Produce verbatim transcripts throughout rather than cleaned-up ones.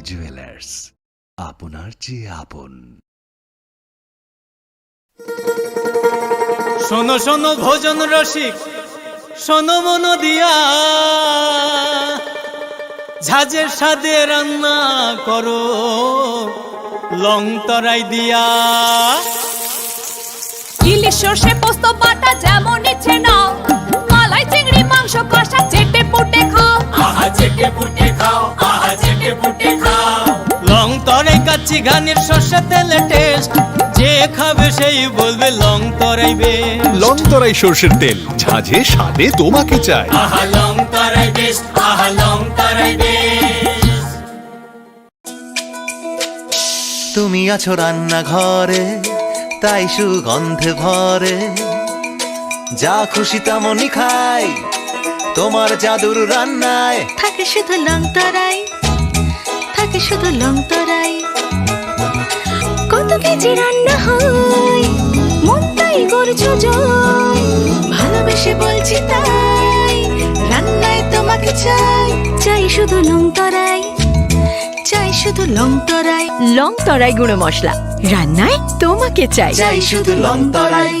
জুয়েলার্স, আপনার চেয়ে আপন। শোনো শোনো ভোজন রসিক, শোনো মন দিয়া, ঝাঁঝের স্বাদে রান্না করো লং তরাই দিয়া। ইলিশ সর্ষে পোস্ত বাটা যেমন ইচ্ছে নাও, মালাই চিংড়ি মাংস কষা চেটে পুটে খাও। আহা চেটে পুটে খাও, আহা চেটে পুটে খাও। লং তরাই কাচ্চি ঘানির সর্ষে তেলে টেস্ট, যে খাবে সেই বলবে লং তরাই বেস্ট। লং তরাই সর্ষের তেল, ঝাঁঝে স্বাদে তোমাকে চাই। আহা লং তরাই বেস্ট, আহা লং তরাই বেস্ট। তুমি আছো রান্নাঘরে, তাই সুগন্ধে ভরে। যা খুশি তেমনই খাই, তোমার জাদুর রান্নায়। থাকে শুধু লং তরাই, থাকে শুধু লং তরাই। কত কেজি রান্না হয়, মনটাই করছো জয়। ভালোবেসে বলছি তাই, রান্নায় তোমাকে চাই। চাই শুধু লং তরাই, চাই শুধু লং তরাই। লং তরাই গুঁড়ো মশলা, রান্নায় তোমাকে চাই। চাই শুধু লং তরাই।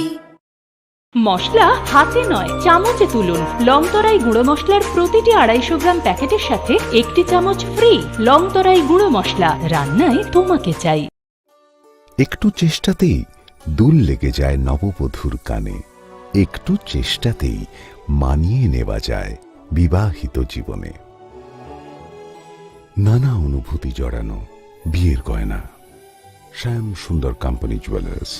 মশলা হাতে নয়, চামচে তুলুন। লং তরাই গুঁড়ো মশলার প্রতিটি আড়াইশো গ্রাম প্যাকেটের সাথে একটি চামচ ফ্রি। লং তরাই গুঁড়ো মশলা, রান্নায় তোমাকে চাই। একটু চেষ্টাতেই দুল লেগে যায় নববধূর কানে, একটু চেষ্টাতেই মানিয়ে নেওয়া যায় বিবাহিত জীবনে। নানা অনুভূতি জড়ানো বিয়ের গয়না। শ্যাম সুন্দর কোম্পানি জুয়েলার্স।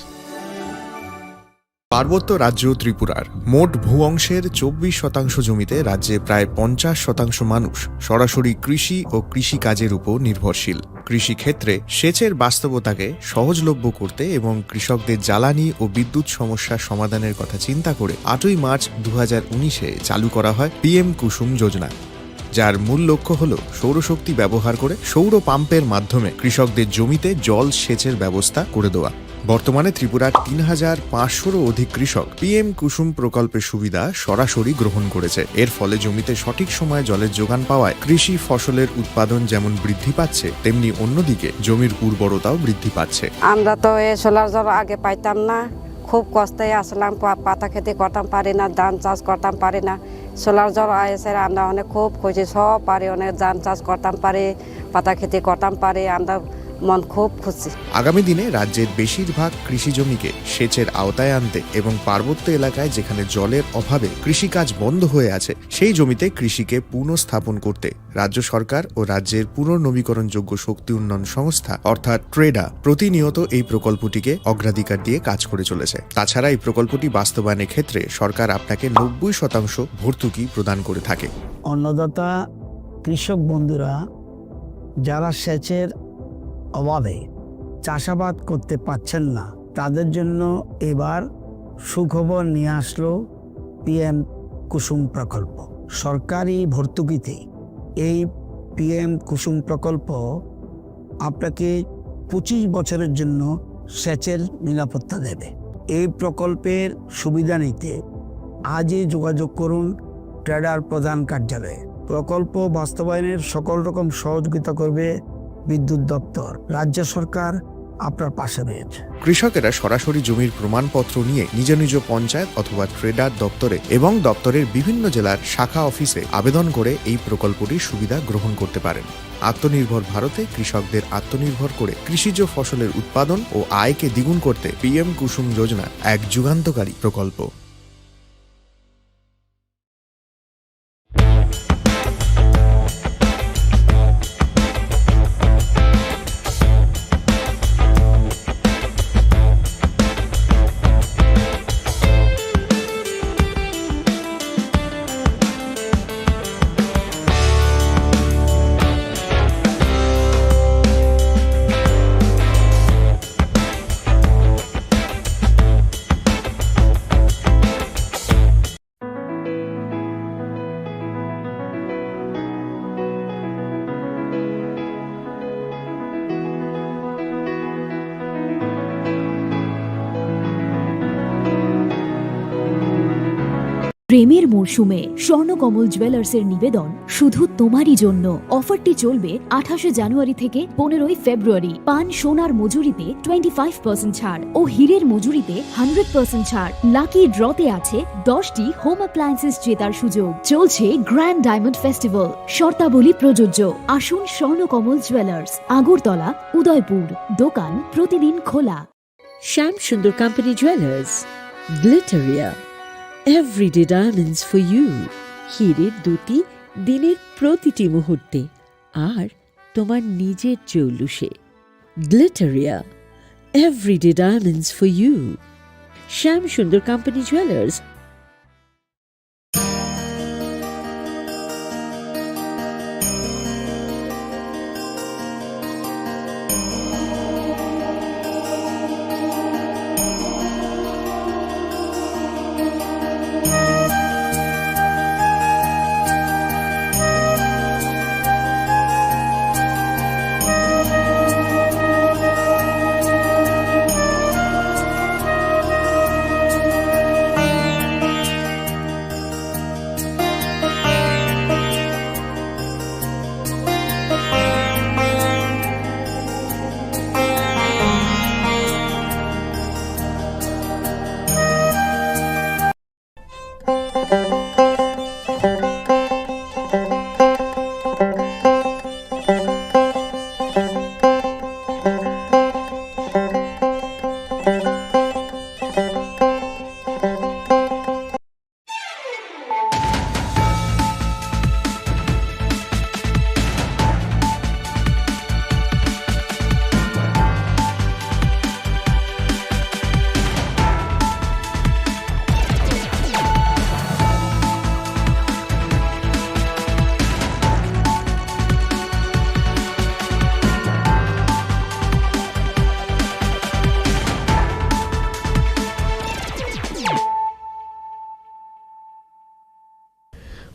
পার্বত্য রাজ্য ত্রিপুরার মোট ভূ অংশের চব্বিশ শতাংশ জমিতে রাজ্যে প্রায় পঞ্চাশ শতাংশ মানুষ সরাসরি কৃষি ও কৃষিকাজের উপর নির্ভরশীল। কৃষিক্ষেত্রে সেচের বাস্তবতাকে সহজলভ্য করতে এবং কৃষকদের জ্বালানি ও বিদ্যুৎ সমস্যা সমাধানের কথা চিন্তা করে আটই মার্চ দু হাজার উনিশে চালু করা হয় পিএম কুসুম যোজনা, যার মূল লক্ষ্য হল সৌরশক্তি ব্যবহার করে সৌর পাম্পের মাধ্যমে কৃষকদের জমিতে জল সেচের ব্যবস্থা করে দেওয়া। বর্তমানে ত্রিপুরার তিন হাজার পাঁচশোরও অধিক কৃষক পিএম কুসুম প্রকল্পের সুবিধা সরাসরি গ্রহণ করেছে। এর ফলে জমিতে সঠিক সময়ে জলের যোগান পাওয়ায় কৃষি ফসলের উৎপাদন যেমন বৃদ্ধি পাচ্ছে, তেমনি অন্যদিকে জমির উর্বরতাও বৃদ্ধি পাচ্ছে। আমরা তো এই সোলার জল আগে পাইতাম না, খুব কষ্টে আসলাম, পা-, পাতা খেতে করতাম পারি না, ধান চাষ করতাম পারি না। সোলার জল আইসে আমরা অনেক খুব খুশি, সব পারি, অনেক ধান চাষ করতাম পারি, পাতা খেতে করতাম পারি, আমরা মন খুব খুশি। আগামী দিনে রাজ্যের বেশিরভাগ কৃষি জমিকে সেচের আওতায় আনতে এবং পার্বত্য এলাকায় যেখানে জলের অভাবে কৃষিকাজ বন্ধ হয়ে আছে, সেই জমিতে কৃষিকে পুনঃস্থাপন করতে রাজ্য সরকার ও রাজ্যের পুনর্নবীকরণযোগ্য শক্তি উন্নয়ন সংস্থা অর্থাৎ ট্রেডা প্রতিনিয়ত এই প্রকল্পটিকে অগ্রাধিকার দিয়ে কাজ করে চলেছে। তাছাড়া এই প্রকল্পটি বাস্তবায়নের ক্ষেত্রে সরকার আপনাকে নব্বই শতাংশ ভর্তুকি প্রদান করে থাকে। অন্নদাতা কৃষক বন্ধুরা যারা সেচের অভাবে চাষাবাদ করতে পারছেন না, তাদের জন্য এবার সুখবর নিয়ে আসলো পিএম কুসুম প্রকল্প। সরকারি ভর্তুকিতে এই পিএম কুসুম প্রকল্প আপনাকে পঁচিশ বছরের জন্য সেচের নিরাপত্তা দেবে। এই প্রকল্পের সুবিধা নিতে আজই যোগাযোগ করুন ট্রেডার প্রধান কার্যালয়ে। প্রকল্প বাস্তবায়নের সকল রকম সহযোগিতা করবে বিদ্যুৎ দপ্তর। রাজ্য সরকার আপনার পাশে রয়েছে। কৃষকেরা সরাসরি জমির প্রমাণপত্র নিয়ে নিজ নিজ পঞ্চায়েত অথবা ট্রেডার দপ্তরে এবং দপ্তরের বিভিন্ন জেলার শাখা অফিসে আবেদন করে এই প্রকল্পটির সুবিধা গ্রহণ করতে পারেন। আত্মনির্ভর ভারতে কৃষকদের আত্মনির্ভর করে কৃষিজ ফসলের উৎপাদন ও আয়কে দ্বিগুণ করতে পিএম কুসুম যোজনা এক যুগান্তকারী প্রকল্প। প্রেমের মরশুমে স্বর্ণকমল জুয়েলার্সের নিবেদন শুধু তোমারই জন্য। অফারটি চলবে আঠাশে জানুয়ারি থেকে পনেরোই ফেব্রুয়ারি। পান সোনার মজুরিতে টোয়েন্টি ফাইভ পার্সেন্ট ছাড় ও হীরের মজুরিতে হান্ড্রেড পার্সেন্ট ছাড়। লাকি ড্রতে আছে দশটি হোম অ্যাপ্লায়েন্সেস জেতার সুযোগ। চলছে গ্র্যান্ড ডায়মন্ড ফেস্টিভ্যাল, শর্তাবলী প্রযোজ্য। আসুন স্বর্ণকমল জুয়েলার্স, আগরতলা, উদয়পুর। দোকান প্রতিদিন খোলা। Shyam Sundar company jewellers, Glitteria, everyday diamonds for you. হীরের দ্যুতি দিনের প্রতিটি মুহূর্তে, আর তোমার নিজের জৌলুসে। Glitteria, everyday diamonds for you. Shyam Sundar company jewellers.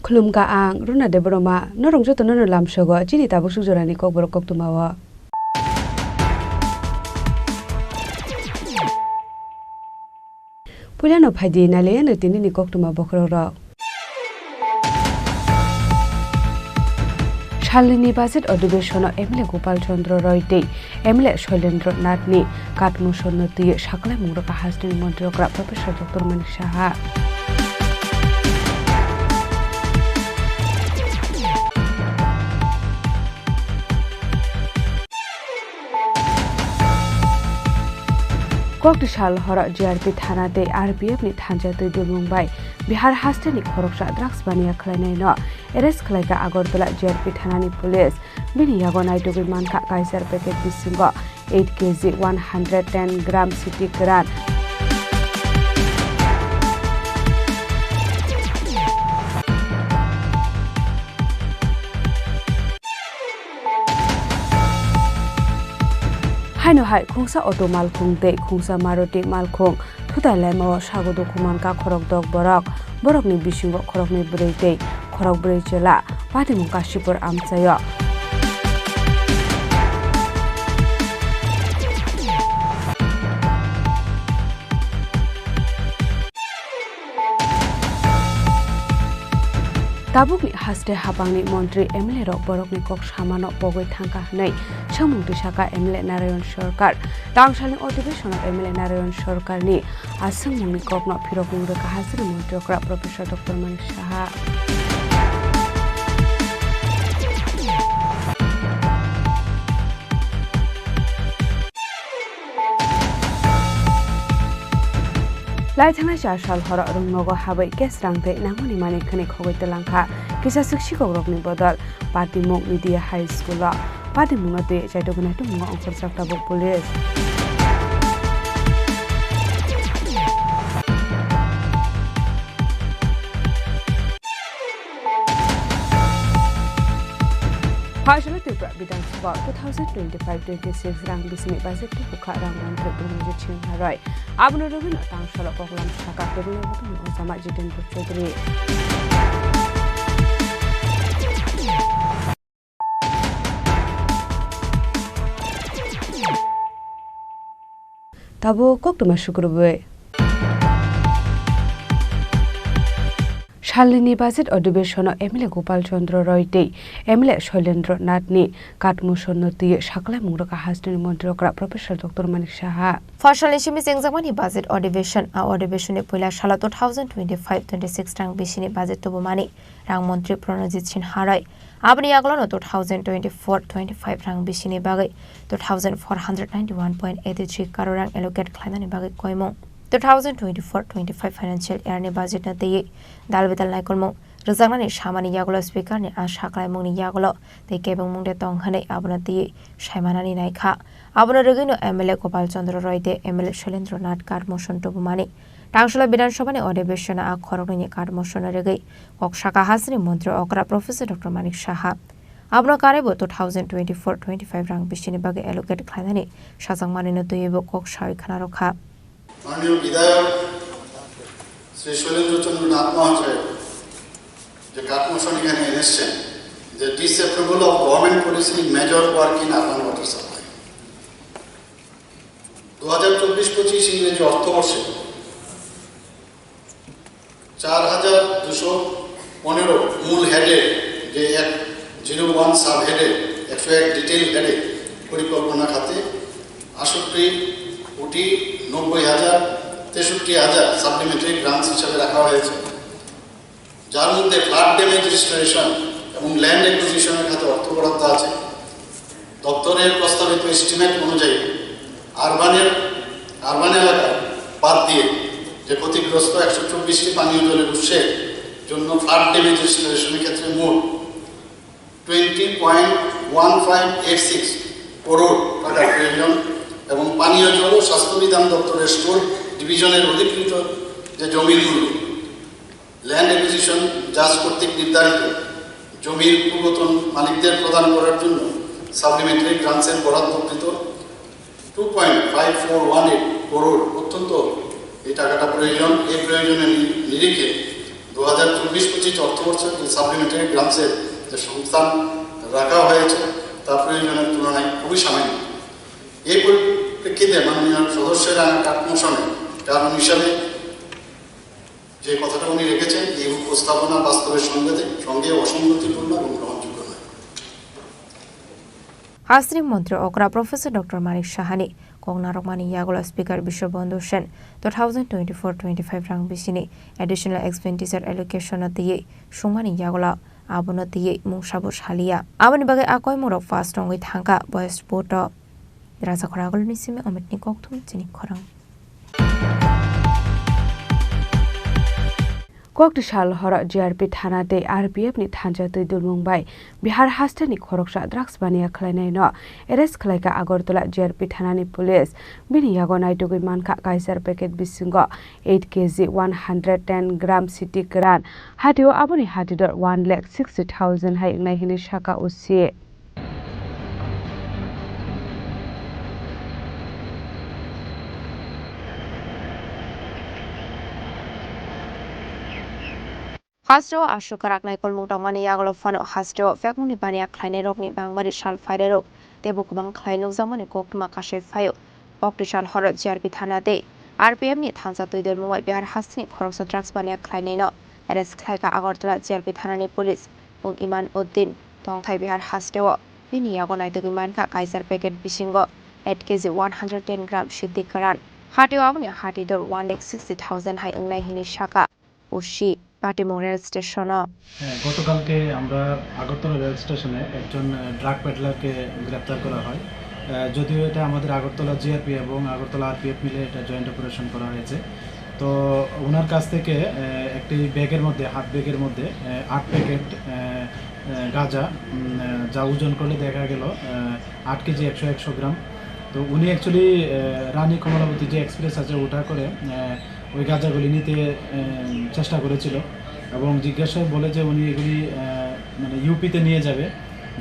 Khulumkha ang Runa Debbarma, norok jotono no lamsogo chini tabuk suk jorani kokborok koktwmao. Puilano phaidi nailaiyano tinini koktwma bokhorokrok. Salnini budget odhibeshono M L A Gopal Chandra Roy tei M L A Shoilendra Nathni katmusorno twiwi saklaimungrok hasteni montri okra Professor Doctor Manik Saha. Kokti sal horo G R P thana tei R P F ni thansa twi dumung bai Bihar hasteni khoroksa drugs baniya khlainaino arrest khlaikha Agartala G R P thanani police. Bini yago naitugwi mankha kaisa packet bisingo eight K G one hundred ten gram siti kwran. Haino hai khungsa auto malkhung tei khungsa Maruti malkhung thutai laimao sago dukhu mankha khorokdok borok. Borokni bisingo khoroknwi bwrwi tei khorokbrwi chwla. Patimung Kashipur amchaio. Tabukni haste hapangni montri M L A rok borokni kok samano pogwi thangkha hwnwi samung twi sakha M L A Narayan Sarkar. Tangsalni odhibesono M L A Narayan Sarkarni a swngmungni kokno phirokmung rwkha hasteni montri okra Professor Doctor Manik Saha. Lai thangnai char sal horo rwngnogo habwi cash rang tei nangmani manwi khwnwi khogwi twlangkha kisa swk sikokrokni bodol. Patimung Media High School o patimungno twi chaitokgwi naitukmungo ongkhorjak tabuk police. Phaisalo Tripura Bidhan Sabha two thousand twenty-five twenty-six rang bisini budget tei bwkha rang mantri Pranajit Singha Roy. Abono rwgwino tang salo koklam saka tebulni bwtangni ojama Jitendra Chaudhary. Tabuk koktwma sukrubwi. Salnini budget adhibeshon-o M L A Gopal Chandra Roy tei M L A Shailendra Nath ni katmoson no twiwi saklai mung rwkha hasteni montri okra Professor Doctor Manik Saha. Phasalni simi chengjakmani budget adhibeshon, a adhibeshon ni puila salo two thousand twenty-five twenty-six rang bisini budget tubumani rang montri Pranajit Sinha Roy. Aboni yagulo no two thousand twenty-four twenty-five rang bisini bagwi two thousand four hundred ninety-one point eighty-three crore rang allocate khlainani bagwi koimung. Two thousand twenty-four twenty-five financial year ni budget no twiwi dal bidal naikolmung rwjaknani samani yagulo speaker ni a saklaimung ni yagulo tei kebengmung de tong hwnwi abono twiwi saimanani naikha. Abono rwgwino M L A Gopal Chandra Roy tei M L A Shailendra Nath katmoson tubumani. Tangsholo Bidhan Sabha ni adhibeshon a khoroknwi ni katmoson rwgwi kok saka hasteni montri okra Professor Doctor Manik Saha. Abono karwi bo two thousand twenty-four twenty-five rang bisini bagwi allocate khlainani sajakmani no twiwi bo kok sawi khna rwkha. মাননীয় বিধায়ক শ্রী শৈলেন্দ্র চন্দ্র নাথ মহাশয় যে কাটমোশন এখানে এনেছেন, যে Disapproval of Government Policy Major Work in Urban Water Supply। দু হাজার চব্বিশ পঁচিশ ইংরেজি অর্থবর্ষে চার হাজার দুশো পনেরো মূল হেডে, যে এক জিরো ওয়ান সাব হেডে একশো এক ডিটেইল হেডে পরিকল্পনা খাতে আটষট্টি কোটি নব্বই হাজার তেষট্টি হাজার সাপ্লিমেন্টারি গ্রান্টস হিসাবে রাখা হয়েছে, যার মধ্যে ফ্লাড ড্যামেজ রিস্টোরেশন এবং ল্যান্ড অ্যাকুইজিশনের খাতে অর্থ বরাদ্দ আছে। দপ্তরের প্রস্তাবিত এস্টিমেট অনুযায়ী আরবানের, আরবান এলাকা বাদ দিয়ে যে ক্ষতিগ্রস্ত একশো চব্বিশটি পানীয় জলের উৎসের জন্য ফ্লাড ড্যামেজ রিস্টোরেশনের ক্ষেত্রে মোট twenty point one five eight six crore টাকার প্রয়োজন এবং পানীয় জল ও স্বাস্থ্যবিধান দপ্তরের স্টোর ডিভিশনের অধিকৃত যে জমির মূল্য, ল্যান্ড অ্যাকুইজিশন জাজ কর্তৃক নির্ধারিত জমির পূর্বতন মালিকদের প্রদান করার জন্য সাপ্লিমেন্টারি গ্রান্টসের বরাদ্দকৃত two point five four one eight crore অত্যন্ত এই টাকাটা প্রয়োজন। এই প্রয়োজনের নি-, নিরিখে দু হাজার চব্বিশ পঁচিশ অর্থবর্ষের যে সাপ্লিমেন্টারি গ্রান্টসের যে সংস্থান রাখা হয়েছে, তা প্রয়োজনের তুলনায় খুবই সামান্য। এই পরিপ্রেক্ষিতে মাননীয় সদস্যের আনা কাটমোশনে কারণ হিসাবে যে কথাটা উনি রেখেছেন, এই উপস্থাপনা বাস্তবের সঙ্গে, সঙ্গে অসঙ্গতিপূর্ণ এবং গ্রহণযোগ্য নয়। Hasteni montri okra Professor Doctor Manik Sahani kok narwkmani yagulo Speaker Biswabandhu Sen two thousand twenty-four twenty-five rang bisini additional expenditure allocation no twiwi sungmani yagulo abono twiwi mungsabo saliya. Aboni bagwi a koimungrok pass rwngwi thangkha voice vote o. Rajakhor Aguluni simi Omitni kokthum chini khorang. Kokti sal horo G R P thana tei R P F ni thansa twi dulmung bai Bihar hasteni khoroksa drugs baniya khlainaino arrest khlaikha Agartala G R P thanani police. Bini yago naitugwi mankha kaisar packet bisingo eight K G one hundred ten gram siti kwran. Hatio aboni hatidor one lakh sixty thousand hai wngnai hinwi saka O C. Hasteo aswk kwrak naikolmung tongmani yagulo phano hasteo phekmungni baniya khlainairokni bangmari sal phairairok teibo kwbang khlai nukjakmani koktwma kasai phaio. Kokti sal horo G R P thana tei R P F ni thansa twi dulmung bai Bihar hasteni khoroksa drugs baniya khlainaino arrest khlaikha Agartala G R P thanani police. Bung Iman Uddin tongthai Bihar hasteo. Bini yago naitugwi mankha kaisar packet bisingo eight K G one hundred ten gram siti kwran. Hatio aboni hatidor one lakh sixty thousand hai wngnai hinwi saka O C Patimung rail station o. হ্যাঁ, গতকালকে আমরা আগরতলা রেল স্টেশনে একজন, আহ, ড্রাগ পেডলারকে গ্রেপ্তার করা হয়। আহ, যদিও এটা আমাদের আগরতলা জিআরপি এবং আগরতলা আরপিএফ মিলে এটা জয়েন্ট অপারেশন করা হয়েছে। তো ওনার কাছ থেকে, আহ, একটি ব্যাগের মধ্যে, হাত ব্যাগের মধ্যে, আহ, আট প্যাকেট, আহ, আহ, গাঁজা, উম, আহ, যা ওজন করলে দেখা গেল, আহ, আট কেজি একশো, একশো গ্রাম। তো উনি অ্যাকচুয়ালি, আহ, রানী কমলাবতী যে এক্সপ্রেস আছে ওটা করে, আহ, ওই গাঁজাগুলি নিতে, আহ, চেষ্টা করেছিল এবং জিজ্ঞাসায় বলে যে উনি এগুলি, আহ, মানে ইউপিতে নিয়ে যাবে,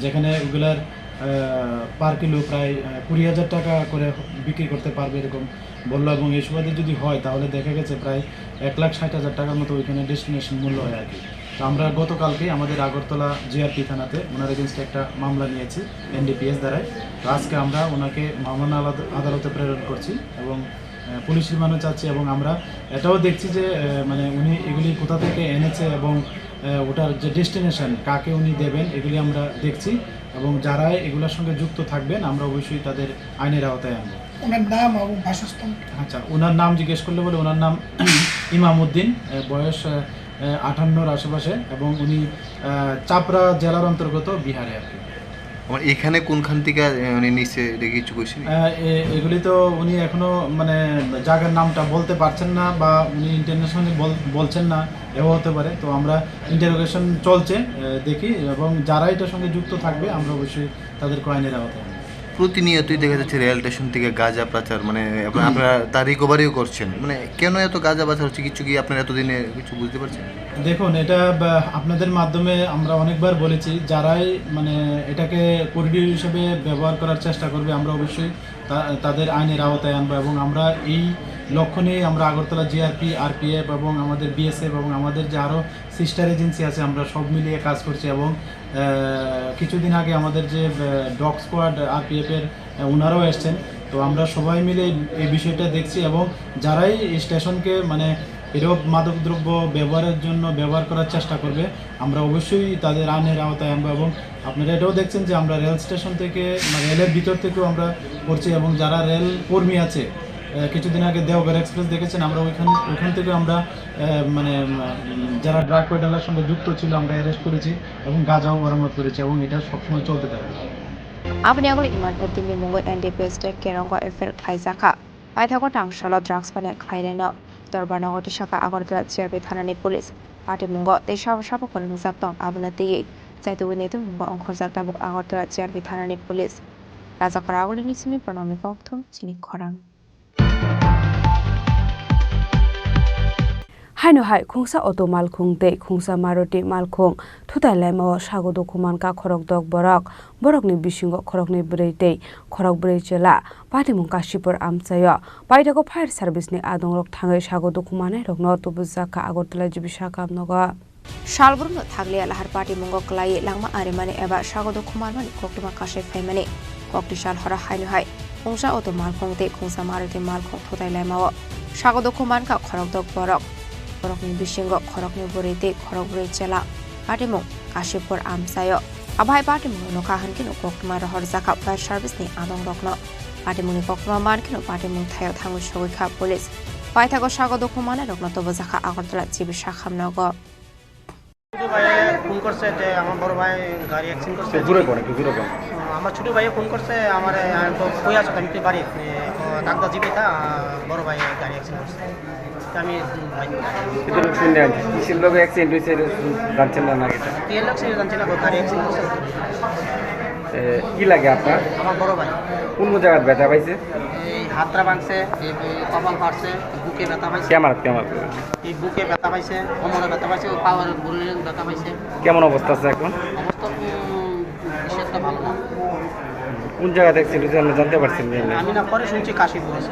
যেখানে ওগুলার, আহ, পার কিলো প্রায়, আহ, কুড়ি হাজার টাকা করে বিক্রি করতে পারবে এরকম বললো। এবং এই সুবাদে যদি হয় তাহলে দেখা গেছে প্রায় এক লাখ ষাট হাজার টাকার মতো ওইখানে ডেস্টিনেশন মূল্য হয় আর কি। তো আমরা গতকালকে আমাদের আগরতলা জিআরপি থানাতে ওনার এগেনস্টে একটা মামলা নিয়েছি এনডিপিএস ধারায়। তো আজকে আমরা ওনাকে মহামান্য আলাদ-, আদালতে প্রেরণ করছি এবং, আহ, আহ, পুলিশ রিমান্ডও চাচ্ছি এবং আমরা এটাও দেখছি যে, আহ, মানে উনি এগুলি কোথা থেকে এনেছে এবং, আহ, ওটার যে ডেস্টিনেশন, কাকে উনি দেবেন, এগুলি আমরা দেখছি এবং যারা এগুলোর সঙ্গে যুক্ত থাকবেন আমরা অবশ্যই তাদের আইনের আওতায় আনবো। ওনার নাম এবং বাসস্থান? আচ্ছা, ওনার নাম জিজ্ঞেস করলে বলে ওনার নাম ইমাম উদ্দিন, আহ, বয়স, আহ, আহ, আটান্নর আশেপাশে এবং উনি, আহ, চাপড়া জেলার অন্তর্গত বিহারে আর কি। আমার এখানে কোনখান থেকে, আহ, উনি নিছে এটা কিছু কইছেন? আহ, এ-, এগুলি তো উনি এখনো মানে জায়গার নামটা বলতে পারছেন না বা উনি ইন্টারন্যাশনালি বল-, বলছেন না, এও হতে পারে। তো আমরা ইন্টারোগেশন চলছে, আহ, দেখি এবং যারা এটার সঙ্গে যুক্ত থাকবে আমরা অবশ্যই তাদেরকে আইনের আওতায় আনবো। প্রতিনিয়তই দেখা যাচ্ছে রেল স্টেশন থেকে গাঁজা পাচার, মানে, আপনারা, হুম। আপনারা তা রিকভারিও করছেন, মানে, কেন এত গাঁজা পাচার হচ্ছে, কিছু কি আপনারা এতদিনে কিছু বুঝতে পারছেন? দেখুন, এটা বা-, আপনাদের মাধ্যমে আমরা অনেকবার বলেছি, যারাই, মানে, এটাকে করিডোর হিসেবে ব্যবহার করার চেষ্টা করবে, আমরা অবশ্যই তা-, তাদের আইনের আওতায় আনবো এবং আমরা এই লক্ষ্য নিয়ে আমরা আগরতলা জিআরপি, আরপিএফ এবং আমাদের বিএসএফ এবং আমাদের যে আরও সিস্টার এজেন্সি আছে, আমরা সব মিলিয়ে কাজ করছি এবং, আহ, কিছুদিন আগে আমাদের যে, আহ, ডগ স্কোয়াড আরপিএফ এর, আহ, ওনারাও এসছেন। তো আমরা সবাই মিলে এই, এই বিষয়টা দেখছি এবং যারাই এই স্টেশনকে মানে এরূপ মাদকদ্রব্য ব্যবহারের জন্য ব্যবহার করার চেষ্টা করবে, আমরা অবশ্যই তাদের আইনের আওতায় আনবো। এবং আপনারা এটাও দেখছেন যে আমরা রেল স্টেশন থেকে, মানে রেলের ভিতর থেকেও আমরা করছি এবং যারা রেল কর্মী আছে, আহ, কিছুদিন আগে দেওঘর এক্সপ্রেস দেখেছেন, আমরা ওইখান, ওইখান থেকে আমরা, আহ, মানে, উম, যারা ড্রাগ পেডলার সঙ্গে যুক্ত ছিল আমরা অ্যারেস্ট করেছি এবং গাঁজাও বরামদ করেছি এবং এটা সবসময় চলতে থাকবে। Aboni agoi iman Putin ni mungwi N D P S tei Kerongo F I R khlaijakha. Paithago tang salo drugs phanai khlaireno Dorbar nogo tisakha Agartala G R P thanani police. Patimungo tei sabo sabo kwrwngjak tong abono twiwi chaitugwi naitukmungo ongkhorjak tabuk Agartala G R P thanani police. Rajakora agulini simi Pranami Kokthum chini khorang. Haino hai khungsa auto malkhung tei khungsa Maruti malkhung thutai laimao sago dukhu mankha khorokdok borok. Borokni bisingo khoroknwi bwrwi tei khorokbrwi chwla. Patimung Kashipur amchaio paithago fire service ni adongrok thangwi sago dukhu manairokno tubujakha Agartala G B sakam nogo. Salbrumno thakliya lahar patimungo kwlaiwi langma arimani eba sago dukhu manmani koktwma kasui phaimani. Kokti sal horo haino hai khungsa auto malkhung tei khungsa Maruti malkhung thutai laimao sago dukhu mankha khorokdok borok. Borokni bisingo khoroknwi bwrwi tei khorokbrwi chwla. Patimung Kashipur amchaio. Abo hai patimungno nokha hwnkhe no koktwma rohorjakha fire service ni adongrokno. Patimungni koktwma mankheno patimung thaio thangwi sogwikha police. Paithago sago dukhu manairokno tubujakha Agartala G B sakam nogo. ছোট ভাইয়ে ফোন করছে যে আমার বড় ভাই গাড়ি অ্যাক্সিডেন্ট করছে। একটু জোরে বল, একটু জোরে বল। আমার ছোট ভাইয়ে ফোন করছে আমারে, আমি তো কই আছো, আমি তো বাড়ি, এ, ও, ডাক্তার জীবিতা, বড় ভাই গাড়ি অ্যাক্সিডেন্ট করছে। তো আমি, উম, ভাই। কিন্তু শুনলেন, কিসের লোক অ্যাক্সিডেন্ট হয়েছে, এটা জানছেন না, না এটা? তেল অ্যাক্সিডেন্ট জানছি না, গাড়ি অ্যাক্সিডেন্ট করছে। এ, কি লাগে আপনার? আমার বড় ভাই। কোন কোন জায়গায় ব্যথা পাইছে? এই হাতটা ভাঙছে, এই, এই কপাল ফাটছে, বুকে ব্যথা পাইছে। Camera, camera. এই বুকে ব্যথা পাইছে, কোমরে ব্যথা পাইছে, ওই পাওয়ার বুড়ির ব্যথা পাইছে। কেমন অবস্থা আছে এখন? অবস্থা, উম, বেশি একটা ভালো না। কোন জায়গাতে অ্যাক্সিডেন্ট হয়েছে আপনি জানতে পারছেন যে? আমি না পরে শুনছি কাশীপুর আছে।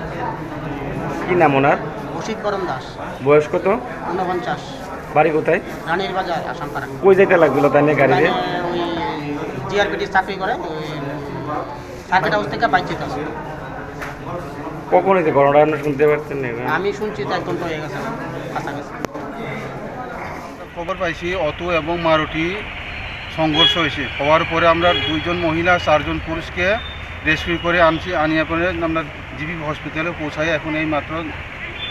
কি নাম ওনার? বসিত বরণ দাস। বয়স কত? ঊনপঞ্চাশ। বাড়ি কোথায়? রানীর বাজার, আসামপাড়া। কই যাইতে লাগছিল তাই নিয়ে গাড়িতে? তাই নিয়ে ওই জিআরপিটি চাকরি করে, ওই সার্কিট হাউস থেকে বাইক চেতে আসে। কখন হয়েছে ঘটনাটা, আপনি শুনতে পাচ্ছেন না? আমি শুনছি তো এক ঘন্টা হয়ে গেছে, কাছাকাছি। খবর পাইছি অটো এবং মারুতি সংঘর্ষ হয়েছে। হওয়ার পরে আমরা দুইজন মহিলা, চারজন পুরুষকে রেস্কিউ করে আনছি, আনিয়ে পরে আমরা জিবি হসপিটালে পৌঁছাই। এখন এই মাত্র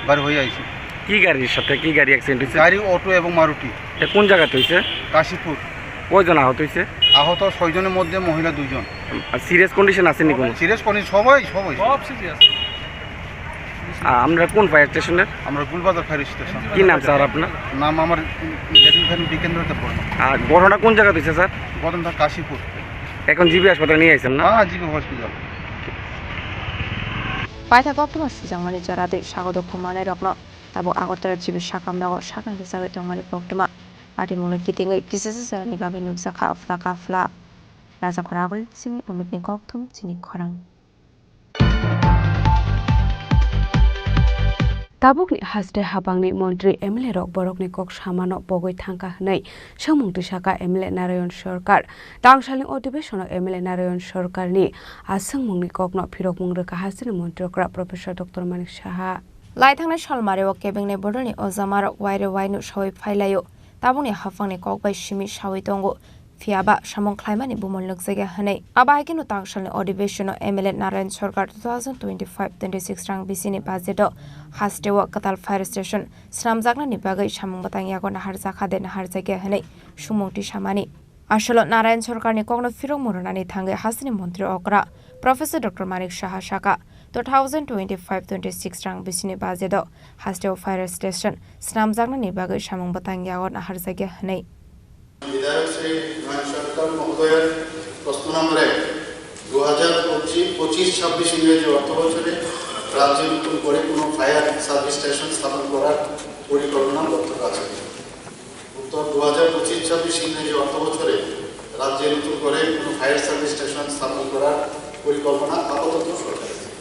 বার হয়ে আইছি। কি গাড়ির সাথে কি গাড়ি অ্যাক্সিডেন্ট হয়েছে? গাড়ি অটো এবং মারুতি। এটা কোন জায়গাতে হয়েছে? কাশীপুর। কয়জন আহত হয়েছে? আহত ছয়জনের মধ্যে মহিলা দুইজন। আর সিরিয়াস কন্ডিশন আছে নি কোনো? সিরিয়াস কন্ডিশন সবাই, সবাই। সব সিরিয়াস। আ-, আমরা কোন ফায়ার স্টেশনের? আমরা গুলবাজার ফায়ার স্টেশন। কি নাম স্যার আপনার? নাম আমার লেডিন খান বিকেন্দ্র দেববর্মা। আর ঘটনা কোন জায়গাতে হয়েছে স্যার? ঘটনা কাশীপুর। এখন জিবি হাসপাতালে নিয়ে আসছেন না? হ্যাঁ, GB hospital. Paithago koktwma swijangmani jora tei sago dukhu manairokno tabuk Agartala G B sakam nogo saknai rwchagwi tongmani koktwma. Patimungno kitingwi kisisa jorani bagwi nukjakha phla ka phla. Rajakora agulini simi Umitni Kokthum chini khorang. Tabukni haste habangni montri M L A rok borokni kok samano pogwi thangkha hwnwi swngmung twi sakha M L A Narayan Sarkar. Tangsalni odhibesono M L A Narayan Sarkarni a swngmungni kokno phirokmung rwkha hasteni montri okra Professor Doctor Manik Saha. Laithangnai salmari o kebengnai bodolni ojamarok waire wainu sawi phailaio. Tabukni haphangni kok bai simi sawi tongo. Phiya ba samung khlaimani bumol nukjakya hwnwi. Abo hai kheno tangsalni odhibesono M L A Narayan Sarkar two thousand twenty-five twenty-six rang bisini budget-o hasteo kwtal fire station swnamjaknani bagwi samung bwtang yago naharjakha de naharjakya hwnwi sumung tisamani. Asolo Narayan Sarkarni kokno phirokmung rwnani thangwi hasteni montri okra Professor Doctor Manik Saha sakha, two thousand twenty-five twenty-six rang bisini budget-o hasteo fire station swnamjaknani bagwi samung bwtang yago naharjakya hwnwi. বিধায়ক শ্রী নয়ন সরকার মহোদয়ের প্রশ্ন নম্বর এক, দু হাজার পঁচিশ ছাব্বিশ ইংরেজি অর্থ বছরে রাজ্যে নতুন করে কোনো ফায়ার সার্ভিস স্টেশন স্থাপন করার পরিকল্পনা প্রস্তুত আছে। উত্তর, দু হাজার পঁচিশ ছাব্বিশ ইংরেজি অর্থ বছরে রাজ্যে নতুন করে কোনো ফায়ার সার্ভিস স্টেশন স্থাপন করার পরিকল্পনা আপাতত সরকারের নেই।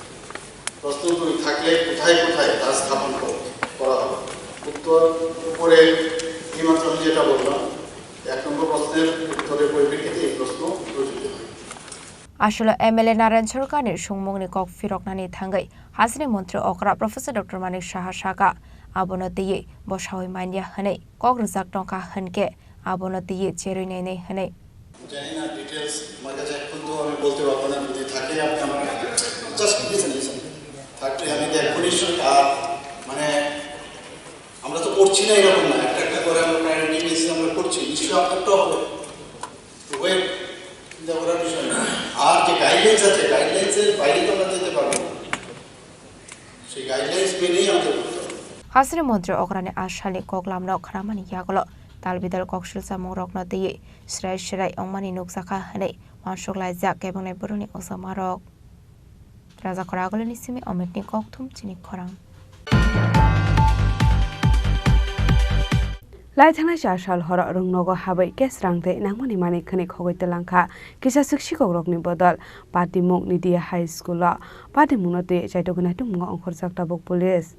প্রশ্ন দুই, থাকলে কোথায় কোথায় তা স্থাপন কর-, করা হবে? উত্তর, উপরে এইমাত্র আমি যেটা বললাম, এক নম্বর প্রশ্নের উত্তরের পরিপ্রেক্ষিতে এই প্রশ্ন রচিত হয়। Asolo M L A Narayan Sarkarni sungmungni kok phiroknani thangwi hasteni montri okra Professor Doctor Manik Saha sakha, abono twiwi bo sawi manya hwnwi kok rwjak tongkha hwnkhe abono twiwi cherwi nainai hwnwi. জানি না, ডিটেলস আমার কাছে এখন তো আমি বলতে পারবো না, যদি থাকে আপনি আমার, জাস্ট লিসেন, লিসেন। থাকলে আমি তো এখনই শুরু, আর মানে আমরা তো করছি না এরকম না, একটা একটা করে আমরা প্রায়োরিটি বেসিস আমরা করছি, নিশ্চয়ই আপনারটাও হবে। ওয়েট চিন্তা করার বিষয় না। আর যে গাইডলাইন্স আছে, গাইডলাইন্সের বাইরে তো আমরা যেতে পারবো না। সেই গাইডলাইন্স মেনেই আমাদের করতে হবে। Hasteni montri okrani a salni koklamno khnamani yagulo tal bidal kok silchamung rokno twiwi srai srai wngmani nukjakha hwnwi uansuk laijak kebengnai boroni ojamarok. Raja Khoragulini simi Omitni kokthum chini khorang. Laithangnai char sal horo rwngnogo habwi case rang tei nangmani manwi khwnwi khogwi twlangkha kisa swk sikokrokni bodol. Patimung Nidiya High School-o patimungno twi chaitokgwi naitukmungo ongkhorjak tabuk police.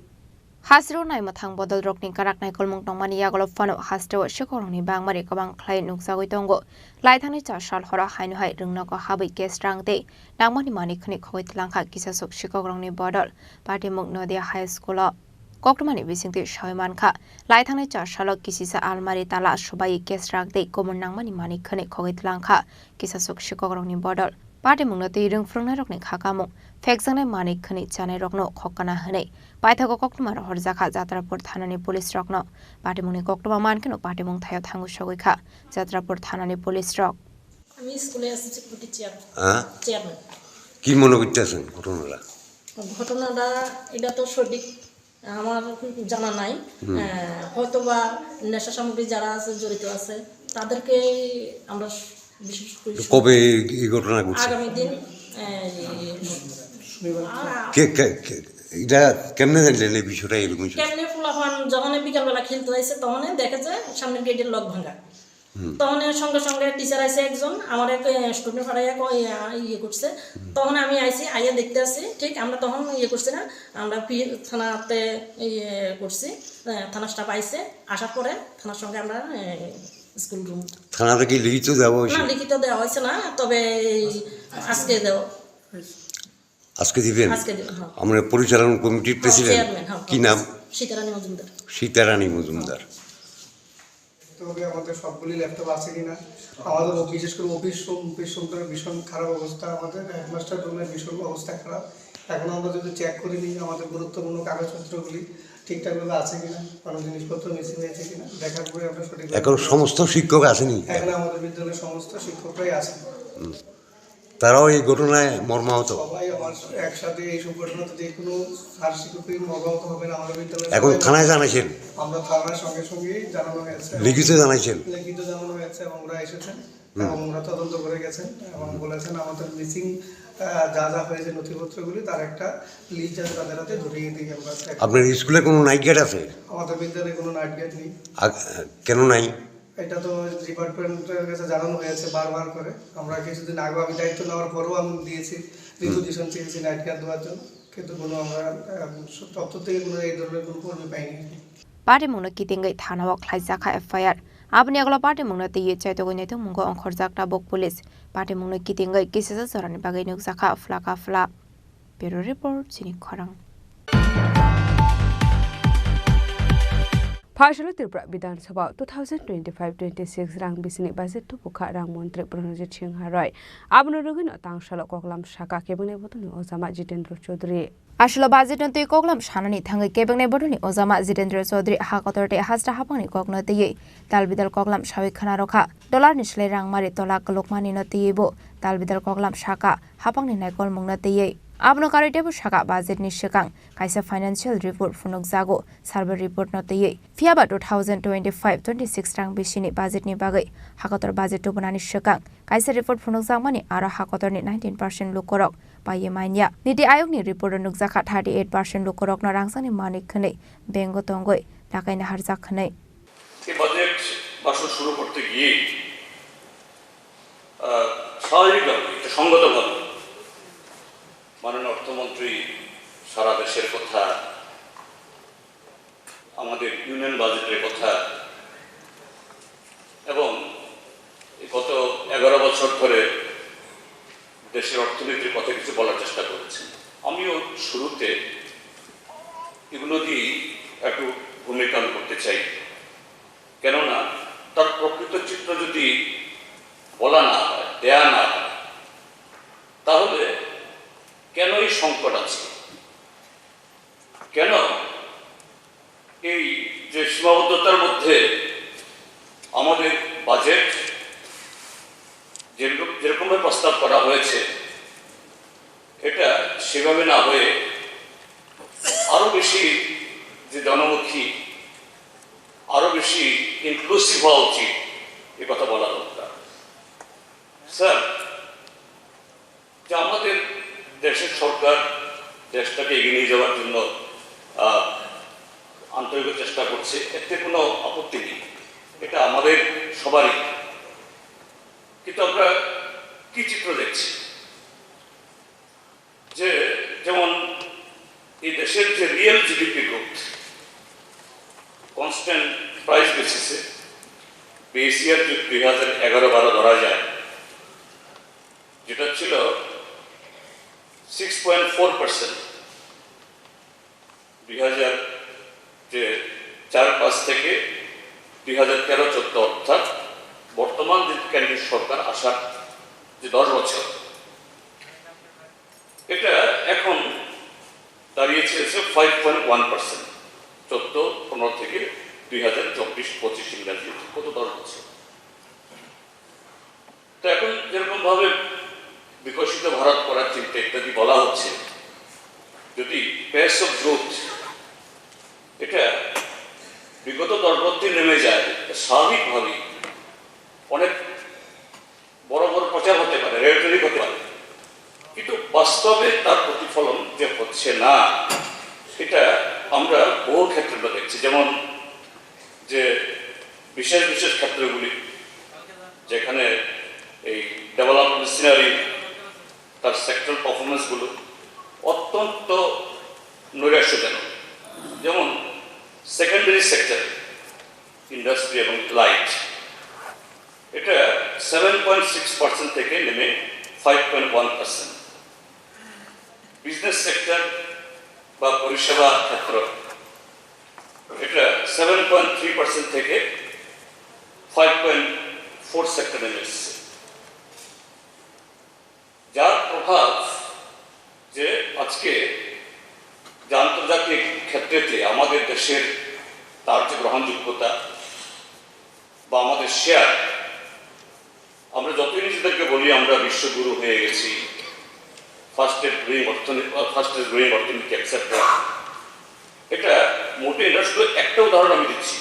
Hasteo naimwthang bodolrokni karak naikolmung tongmani yagulo phano hasteo sikokrokni bangmari kwbang khlai nukjagwi tongo. Laithangnai char sal horo haino hai rwngnogo habwi case rang tei nangmani manwi khwnwi khogwi twlangkha kisa swk sikokrokni bodol. Patimung Nodia High School-o koktwmani bisingtwi sawi mankha, laithangnai char salo kisisa almari tala swbaiwi case rang tei komor nangmani manwi khwnwi khogwi twlangkha kisa swk sikokrokni bodol. Patimungno twi rwng phwrwngnairokni kha kamung phekjaknai manwi khwnwi chanairokno khokna hwnwi paithago koktwma rohorjakha Jatrapur thanani police rokno. Patimungni koktwma mankheno patimung thaio thangwi sogwi kha Jatrapur thanani police rok. আমি স্কুলে আছি security chair হ্যাঁ? চেয়ারম্যান। কি মনে করতেছেন ঘটনাটা? ঘটনাটা এটা তো সঠিক আমার জানা নাই। হুম। আহ, হয়তো বা নেশা সামগ্রী যারা আছে, জড়িত আছে, তাদেরকেই আমরা বিশেষ করে তো কবে এই, এই ঘটনা ঘটছে? আগামী দিন, আহ, এই, কে, কে, কে, এটা কেমনে জানলেন এই বিষয়টা এরকম হয়েছে? কেমনে পোলাপান যখন বিকালবেলা খেলতে আইছে, তখন দেখে যে সামনের গেটের লক ভাঙা। হুম। তখন সঙ্গে সঙ্গে টিচার আইছে একজন, আমার এক, এ, স্টুডেন্ট পাঠাইয়া ক-, ইয়া, ইয়ে করছে। হুম। তখন আমি আইছি, আইয়া দেখতে আছি, ঠিক আমরা তখন ইয়ে করছি না, আমরা পি-, থানাতে ইয়ে করছি, এ, থানা স্টাফ আইছে, আসার পরে থানার সঙ্গে আমরা, এ, স্কুল রুম। থানাতে কি লিখিত দেওয়া হয়েছে? না, লিখিত দেওয়া হয়েছে না, তবে এই আজকে দেওয়া। আজকে দিবেন? আজকে দিবেন, হ্যাঁ। আমরা পরিচালনা কমিটির হ্যাঁ, প্রেসিডেন্ট। চেয়ারম্যান, হ্যাঁ, কি হ্যাঁ। নাম? সীতারানী মজুমদার। সীতারাণী মজুমদার। দেখতে হবে আমাদের সবগুলি ল্যাপটপ আছে কিনা। আমাদের ও-, বিশেষ করে অফিস রুম, অফিস রুমটার ভীষণ খারাপ অবস্থা। আমাদের হেডমাস্টার রুমের ভীষণ অবস্থা খারাপ। এখন আমরা যদি চেক করে নিই আমাদের গুরুত্বপূর্ণ কাগজপত্রগুলি ঠিকঠাকভাবে আছে কিনা, কোনো জিনিসপত্র মিসিং হয়েছে কিনা, দেখার পরে আমরা সঠিক এখন সমস্ত শিক্ষক আসেনি? এখানে আমাদের বিদ্যালয়ের সমস্ত শিক্ষকরাই আছেন। হুম। তারাও এই ঘটনায় মর্মাহত। সবাই আমার একসাথে এই সব ঘটনাতে যে কোনো স্যার শিক্ষকই মর্মাহত হবেন আমার বিদ্যালয়ে। এখন সবাই থানায় জানাইছেন? আমরা থানায় সঙ্গে সঙ্গেই জানানো হয়েছে। লিখিত জানাইছেন? লিখিত জানানো হয়েছে এবং ওরা এসেছেন হুম। এবং ওরা তদন্ত করে গেছেন এবং হুম। বলেছেন আমাদের মিসিং, আহ, যা যা হয়েছে নথিপত্রগুলি তার একটা লিস্ট যাতে তাদের হাতে ধরিয়ে দিই আমরা। আপনার স্কুলে কোনো নাইট গার্ড আছে? আমাদের বিদ্যালয়ে কোনো নাইট গার্ড নেই। আ-, কেন নাই? এটা তো ডিপার্টমেন্টের কাছে জানানো হয়েছে বারবার করে। আমরা কিছুদিন আগে আমি দায়িত্ব নেওয়ার পরেও আমি দিয়েছি হুম। রিকুইজিশন চেয়েছি নাইট গার্ড দেওয়ার জন্য। কিন্তু কোনো আমরা, আহ, তথ্য থেকে কোনো এই ধরনের কোনো কর্মী পাইনি। Patimungno kitingwi thanao khlaijakha F I R. Aboni yagulo patimungno twiwi chaitogwi naitokmungo ongkhorjak tabuk police. Patimungno kitingwi kisisa jorani bagwi nukjakha phlaka phla. Bureau report, chini khorang. Phasalo Tripura Bidhan Sabha two thousand twenty-five twenty-six rang bisini budget tubukha rang montri Pranajit Singha Roy. Abono rwgwino tangsalo koklam saka kebengni bodolni ojama Jitendra Chaudhary. Aswlo budget no twi koklam sanani thangwi kebengni bodolni ojama Jitendra Chaudhary ha kotor tei hasta hapangni kokno twiwi tal bidal koklam sawi khwna rwkha. Dollar ni slai rang mari tola kwlwkmani no twiwi bo tal bidal koklam saka hapangni naikolmungno twiwi. Abono karwi teibo saka budget ni swkang kaisa financial report phunukjago, survey report no twiwi. Phiyaba two thousand twenty-five twenty-six rang bisini budget ni bagwi ha kotor budget tubunani swkang kaisa report phunukjakmani aro ha kotorni nineteen percent lukurok paiwi manya. Niti Ayogni report o nukjakha thirty eight percent lukurokno rangchakni manwi khwnwi bank o tongwi lakaina harjak hwnwi. এই বাজেট ভাষণ শুরু করতে গিয়েই, আহ, স্বাভাবিকভাবে, একটু সঙ্গতভাবে মাননীয় অর্থমন্ত্রী সারা দেশের কথা, আমাদের ইউনিয়ন বাজেটের কথা এবং এই গত এগারো বছর ধরে দেশের অর্থনীতির কথা কিছু বলার চেষ্টা করেছেন। আমিও শুরুতে এগুলো দিয়ে একটু ভূমিকা আমি করতে চাই, কেননা তার প্রকৃত চিত্র যদি বলা না হয়, দেয়া না হয়, তাহলে কেন এই সংকট আছে, কেন এই যে সীমাবদ্ধতার মধ্যে আমাদের বাজেট যেরকম, যেরকমভাবে প্রস্তাব করা হয়েছে, এটা সেভাবে না হয়ে আরো বেশি যে জনমুখী, আরো বেশি ইনক্লুসিভ হওয়া উচিত, এ কথা বলা দরকার। স্যার, যে আমাদের দেশের সরকার দেশটাকে এগিয়ে নিয়ে যাওয়ার জন্য, আহ, আন্তরিক চেষ্টা করছে, এতে কোনো আপত্তি নেই, এটা আমাদের সবারই। কিন্তু আমরা কি চিত্র দেখছি? যে যেমন এই দেশের যে real GDP growth, constant price বেসিসে, বেস ইয়ার যদি দুই হাজার এগারো বারো ধরা যায়, যেটা ছিল সিক্স পয়েন্ট ফোর পার্সেন্ট দুই হাজার যে চার পাঁচ থেকে দুই হাজার তেরো চোদ্দ, অর্থাৎ বর্তমান যে কেন্দ্রীয় সরকার আসার যে দশ বছর, এটা এখন দাঁড়িয়েছে হচ্ছে ফাইভ পয়েন্ট ওয়ান পার্সেন্ট, চোদ্দ পনেরো থেকে দুই হাজার চব্বিশ পঁচিশ ইংরাজি, কত দশ বছর। তো এখন যেরকম ভাবে বিকশিত ভারত করার চিন্তা ইত্যাদি বলা হচ্ছে, যদি পেস অফ গ্রোথ এটা বিগত দশ বছর নেমে যায়, স্বাভাবিকভাবেই অনেক বড় বড় প্রচার হতে পারে, রেটরিক হতে পারে, কিন্তু বাস্তবে তার প্রতিফলন যে হচ্ছে না, সেটা আমরা বহু ক্ষেত্রে আমরা দেখছি। যেমন যে বিশেষ বিশেষ ক্ষেত্রগুলি, যেখানে এই ডেভেলপমেন্ট সিনারি, তার সেক্টর পারফরমেন্সগুলো অত্যন্ত নৈরাশ্যজনক। যেমন সেকেন্ডারি সেক্টর, ইন্ডাস্ট্রি এবং লাইট, এটা সেভেন পয়েন্ট সিক্স পার্সেন্ট থেকে নেমে five point one percent. Business sector বা পরিষেবা ক্ষেত্র, এটা সেভেন পয়েন্ট থ্রি পার্সেন্ট থেকে ফাইভ পয়েন্ট ফোর সেক্টরে নেমে এসেছে। যার প্রভাব যে আজকে যে আন্তর্জাতিক ক্ষেত্রেতে আমাদের দেশের তার যে গ্রহণযোগ্যতা বা আমাদের শেয়ার, আমরা যতই নিজেদেরকে বলি আমরা বিশ্বগুরু হয়ে গেছি, ফাস্টেস্ট গ্রোয়িং অর্থনীতি, ফাস্টেস্ট গ্রোয়িং অর্থনীতি, এটসেট্রা, এটা মোটেই না। শুধু একটা উদাহরণ আমি দিচ্ছি,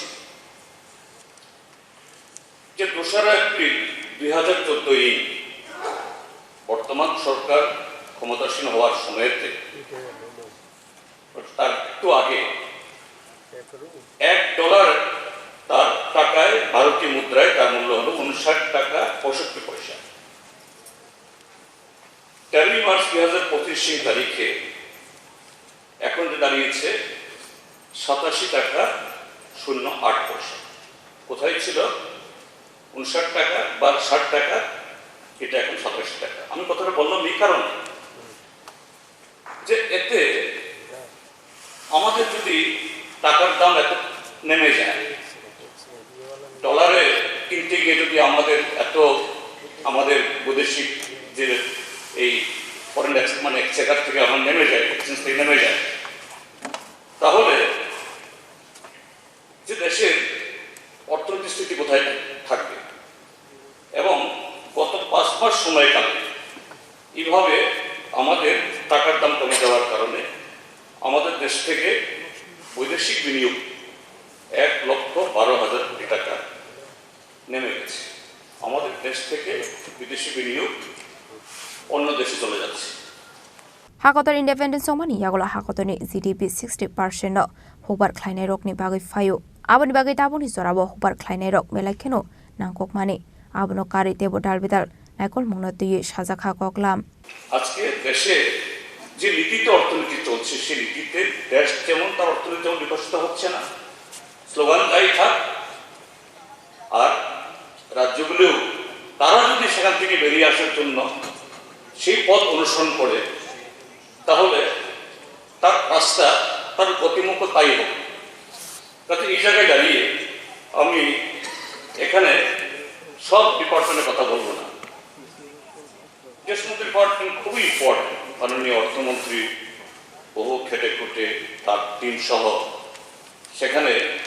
যে দোসরা এপ্রিল দুই হাজার চোদ্দ ইং বর্তমান সরকার ক্ষমতাসীন হওয়ার সময়তে, তার একটু আগে এক ডলার তার টাকায়, ভারতীয় মুদ্রায় তার মূল্য হলো উনষাট টাকা পঁয়ষট্টি পয়সা। তেরোই মার্চ দুই হাজার পঁচিশ ইং তারিখে এখন যে দাঁড়িয়েছে সাতাশি টাকা শূন্য আট পয়সা। কোথায় ছিল উনষাট টাকা বা ষাট টাকা, এটা এখন সাতাশি টাকা। আমি কথাটা বললাম এই কারণে যে এতে আমাদের যদি টাকার দাম এত নেমে যায়, ডলারে কিনতে গিয়ে যদি আমাদের এত, আমাদের বৈদেশিক যে এই ফরেন মানে এক্সচেঞ্জ থেকে আমার নেমে যায়, এক্সচেঞ্জ থেকে নেমে যায়, তাহলে যে দেশের অর্থনৈতিক স্থিতি কোথায় থাকবে? এবং গত পাঁচ মাস সময়কালে এইভাবে আমাদের টাকার দাম কমে যাওয়ার কারণে আমাদের দেশ থেকে বৈদেশিক বিনিয়োগ এক লক্ষ বারো হাজার কোটি টাকা নেমে গেছে। আমাদের দেশ থেকে বিদেশি বিনিয়োগ অন্য দেশে চলে যাচ্ছে। Hakotor independence wngmani yagulo hakotorni G D P sixty percent no hukbar khlainairokni bagwi phaio. Aboni bagwi tabukni jorao hukbar khlainairok belai kheno nangkukmani. Abono karwi teibo dalbidal naikolmungno twiwi sajak kha koklam. আজকে দেশে যে নীতিতে অর্থনীতি চলছে, সেই নীতিতে দেশ যেমন তার অর্থনীতি তেমন বিকশিত হচ্ছে না। স্লোগান তাই থাক, আর রাজ্যগুলিও তারা যদি সেখান থেকে বেরিয়ে আসার জন্য সেই পথ অনুসরণ করে, তাহলে তার রাস্তা, তার গতিমুখ তাই হবে। কাজে এই জায়গায় দাঁড়িয়ে আমি এখানে সব ডিপার্টমেন্টের কথা বলবো না। যে সমস্ত ডিপার্টমেন্ট খুবই ইম্পর্টেন্ট, মাননীয় অর্থমন্ত্রী বহু খেটে খুঁটে তার টিম সহ সেখানে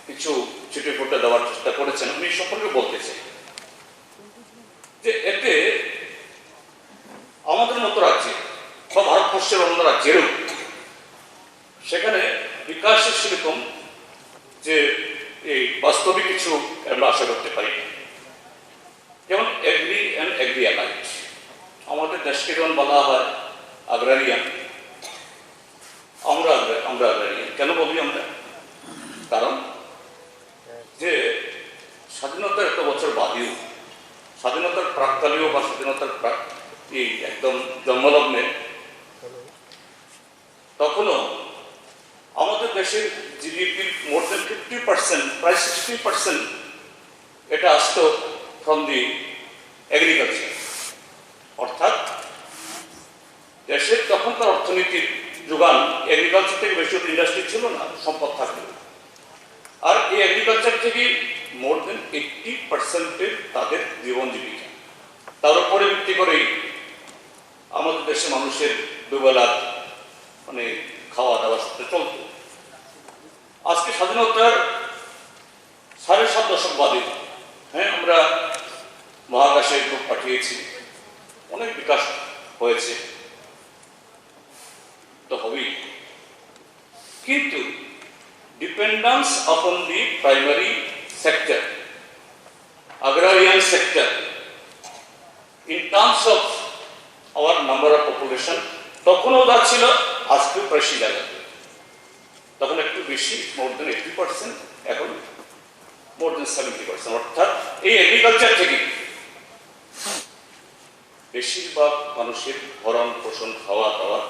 কিছু চিঠি পত্র দেওয়ার চেষ্টা করেছেন, আমি এই সম্পর্কে বলতে চাই যে এতে আমাদের মতো রাজ্যে বা ভারতবর্ষের অন্য রাজ্যেরও সেখানে বিকাশের সেরকম যে এই বাস্তবিক কিছু আমরা আশা করতে পারি না। যেমন এগ্রি অ্যান্ড এগ্রি অ্যালাইড, আমাদের দেশকে যেমন বলা হয় আগ্রারিয়ান, আমরা আগ্রা- আমরা আগ্রারিয়ান কেন বলি আমরা? কারণ যে স্বাধীনতার এত বছর বাদেও, স্বাধীনতার প্রাক্কালেও বা স্বাধীনতার প্রাক এই একদম জন্মলগ্নে তখনও আমাদের দেশের জিডিপির মোর দেন ফিফটি পার্সেন্ট, প্রায় সিক্সটি পার্সেন্ট এটা আসতো ফ্রম দি এগ্রিকালচার। অর্থাৎ দেশের তখনকার অর্থনীতির যোগান এগ্রিকালচার থেকে বেশি ইন্ডাস্ট্রি ছিল না, সম্পদ থাকলেও। আর এই এগ্রিকালচার থেকে মোর দেন এইটটি পার্সেন্টের তাদের জীবন জীবিকা। তার উপরে ভিত্তি করেই আমাদের দেশে মানুষের দুবেলা মানে খাওয়া দাওয়া সাথে চলতো। আজকে স্বাধীনতার সাড়ে সাত দশক বাদে, হ্যাঁ, আমরা মহাকাশে লোক পাঠিয়েছি, অনেক বিকাশ হয়েছে, তো হবেই। কিন্তু dependence upon the primary sector, agrarian sector, in terms of our number of population, তখনও যা ছিল, আজকেও প্রায় সেই জায়গাতে। তখন একটু বেশি, মোর দেন এইটি পার্সেন্ট, এখন মোর দেন সেভেন্টি পার্সেন্ট। অর্থাৎ এই এগ্রিকালচার থেকে বেশিরভাগ মানুষের ভরণ পোষণ, খাওয়া দাওয়া,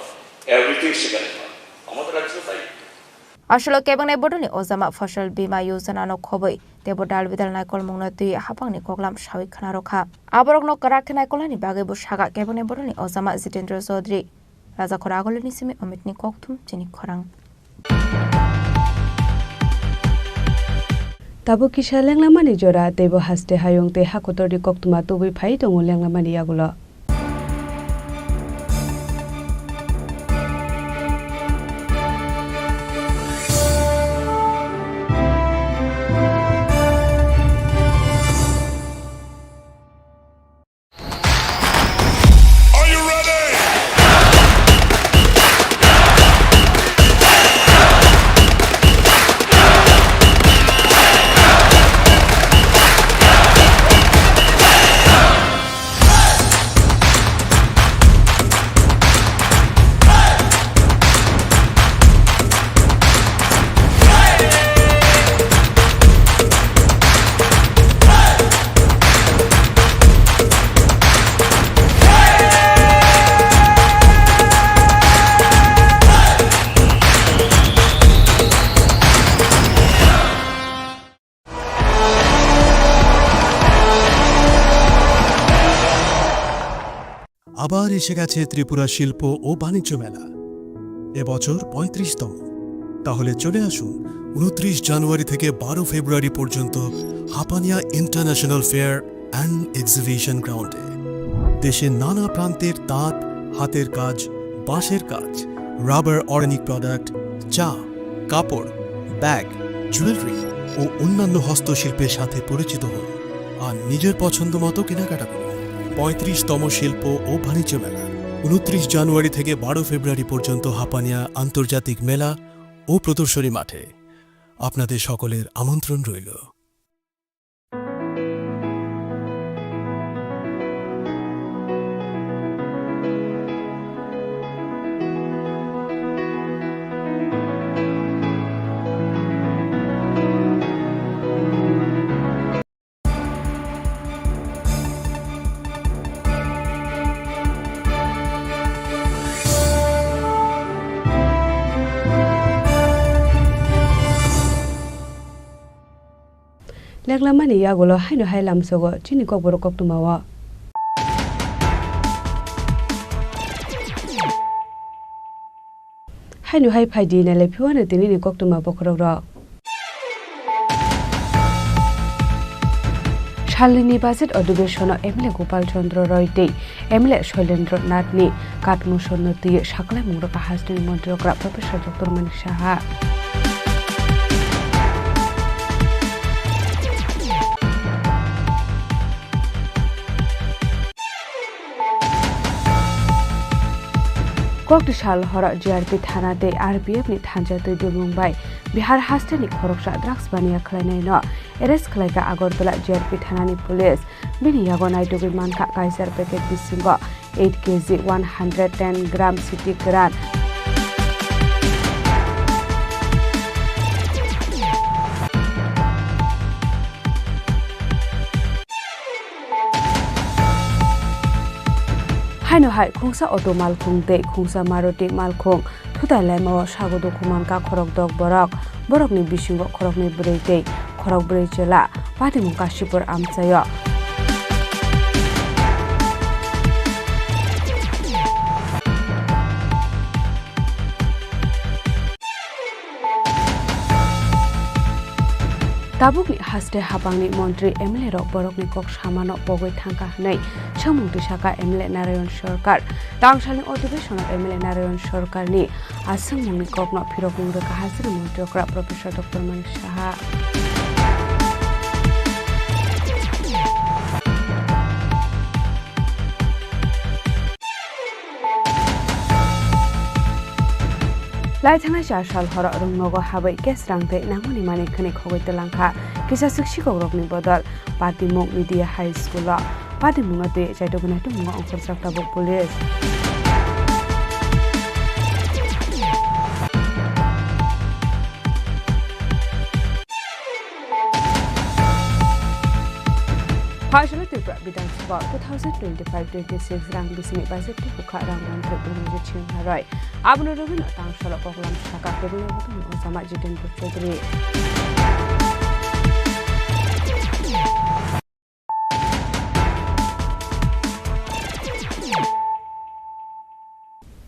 এভরিথিং সেখানে হয়। আমাদের রাজ্যেও তাই। Aswk kebengni bodolni ojama Fasal Bima Yojana no khobwi teibo dalbidal naikolmungno twi hapangni koklam sawi khna rwkha. Aborokno kwrak khe naikolnani bagwi bo sakha kebengni bodolni ojama Jitendra Chaudhary. Rajakhor Agulini simi Omitni kokthum chini khorang. Tabuk kisa lenglamani jora, teibo haste hayung tei hakotorni koktwma tubui phai tongo lenglamani yagulo. আবার এসে গেছে ত্রিপুরা শিল্প ও বাণিজ্য মেলা, এবছর পঁয়ত্রিশতম। তাহলে চলে আসুন উনত্রিশ জানুয়ারি থেকে বারো ফেব্রুয়ারি পর্যন্ত Hapania international fair and exhibition গ্রাউন্ডে। দেশের নানা প্রান্তের তাঁত, হাতের কাজ, বাঁশের কাজ, রাবার অর্গানিক প্রোডাক্ট, চা, কাপড়, ব্যাগ, জুয়েলারি ও অন্যান্য হস্তশিল্পের সাথে পরিচিত হন আর নিজের পছন্দ মতো কেনাকাটা করুন। পঁয়ত্রিশতম শিল্প ও বাণিজ্য মেলা, উনত্রিশ জানুয়ারি থেকে বারো ফেব্রুয়ারি পর্যন্ত হাপানিয়া আন্তর্জাতিক মেলা ও প্রদর্শনী মাঠে। আপনাদের সকলের আমন্ত্রণ রইল। Leklamani yagulo haino hai lamsogo chini kokborok koktwmao. Haino hai phaidi nailai phiwano tinini koktwma bokhorokrok. Salnini budget adhibeshonno M L A Gopal Chandra Roy tei M L A Shailendra Nathni katmosonno twiwi saklaimungrok hasteni montri okra Professor Doctor Manik Saha. Kokti sal horo G R P thana tei R P F ni thansa twi dumung bai Bihar hasteni khoroksa drugs baniya khlainaino arrest khlaikha Agartala G R P thanani police. Bini yago naitugwi mankha kaisar packet bisingo eight K G one hundred ten gram siti kwran. Haino hai khungsa auto malkhung tei khungsa Maruti malkhung thutai laimao sago dukhu mankha khorokdok borok. Borokni bisingo khoroknwi bwrwi tei khorokbrwi chwla. Patimung Kashipur amchaio. Tabukni haste hapangni montri M L A rok borokni kok samano pogwi thangkha hwnwi swngmung twi sakha M L A Narayan Sarkar. Tangsalni odhibesono M L A Narayan Sarkarni a swngmungni kokno phirokmung rwkha hasteni montri okra Professor Doctor Manik Saha. Lai thangnai char sal horo rwngnogo habwi case rang tei nangmani manwi khwnwi khogwi twlangkha kisa swk sikokrokni bodol. Patimung Media High School-o patimungno twi chaitokgwi naitukmungo ongkhorjak tabuk police. Phaisalo Tripura Bidhan Sabha two thousand twenty-five twenty-six rang bisini budget tei bwkha rang mantri Pranajit Singha Roy. Abono rwgwino tangshalo koklam sakha Kebengno Botongni Ojama Jitendra Chaudhary.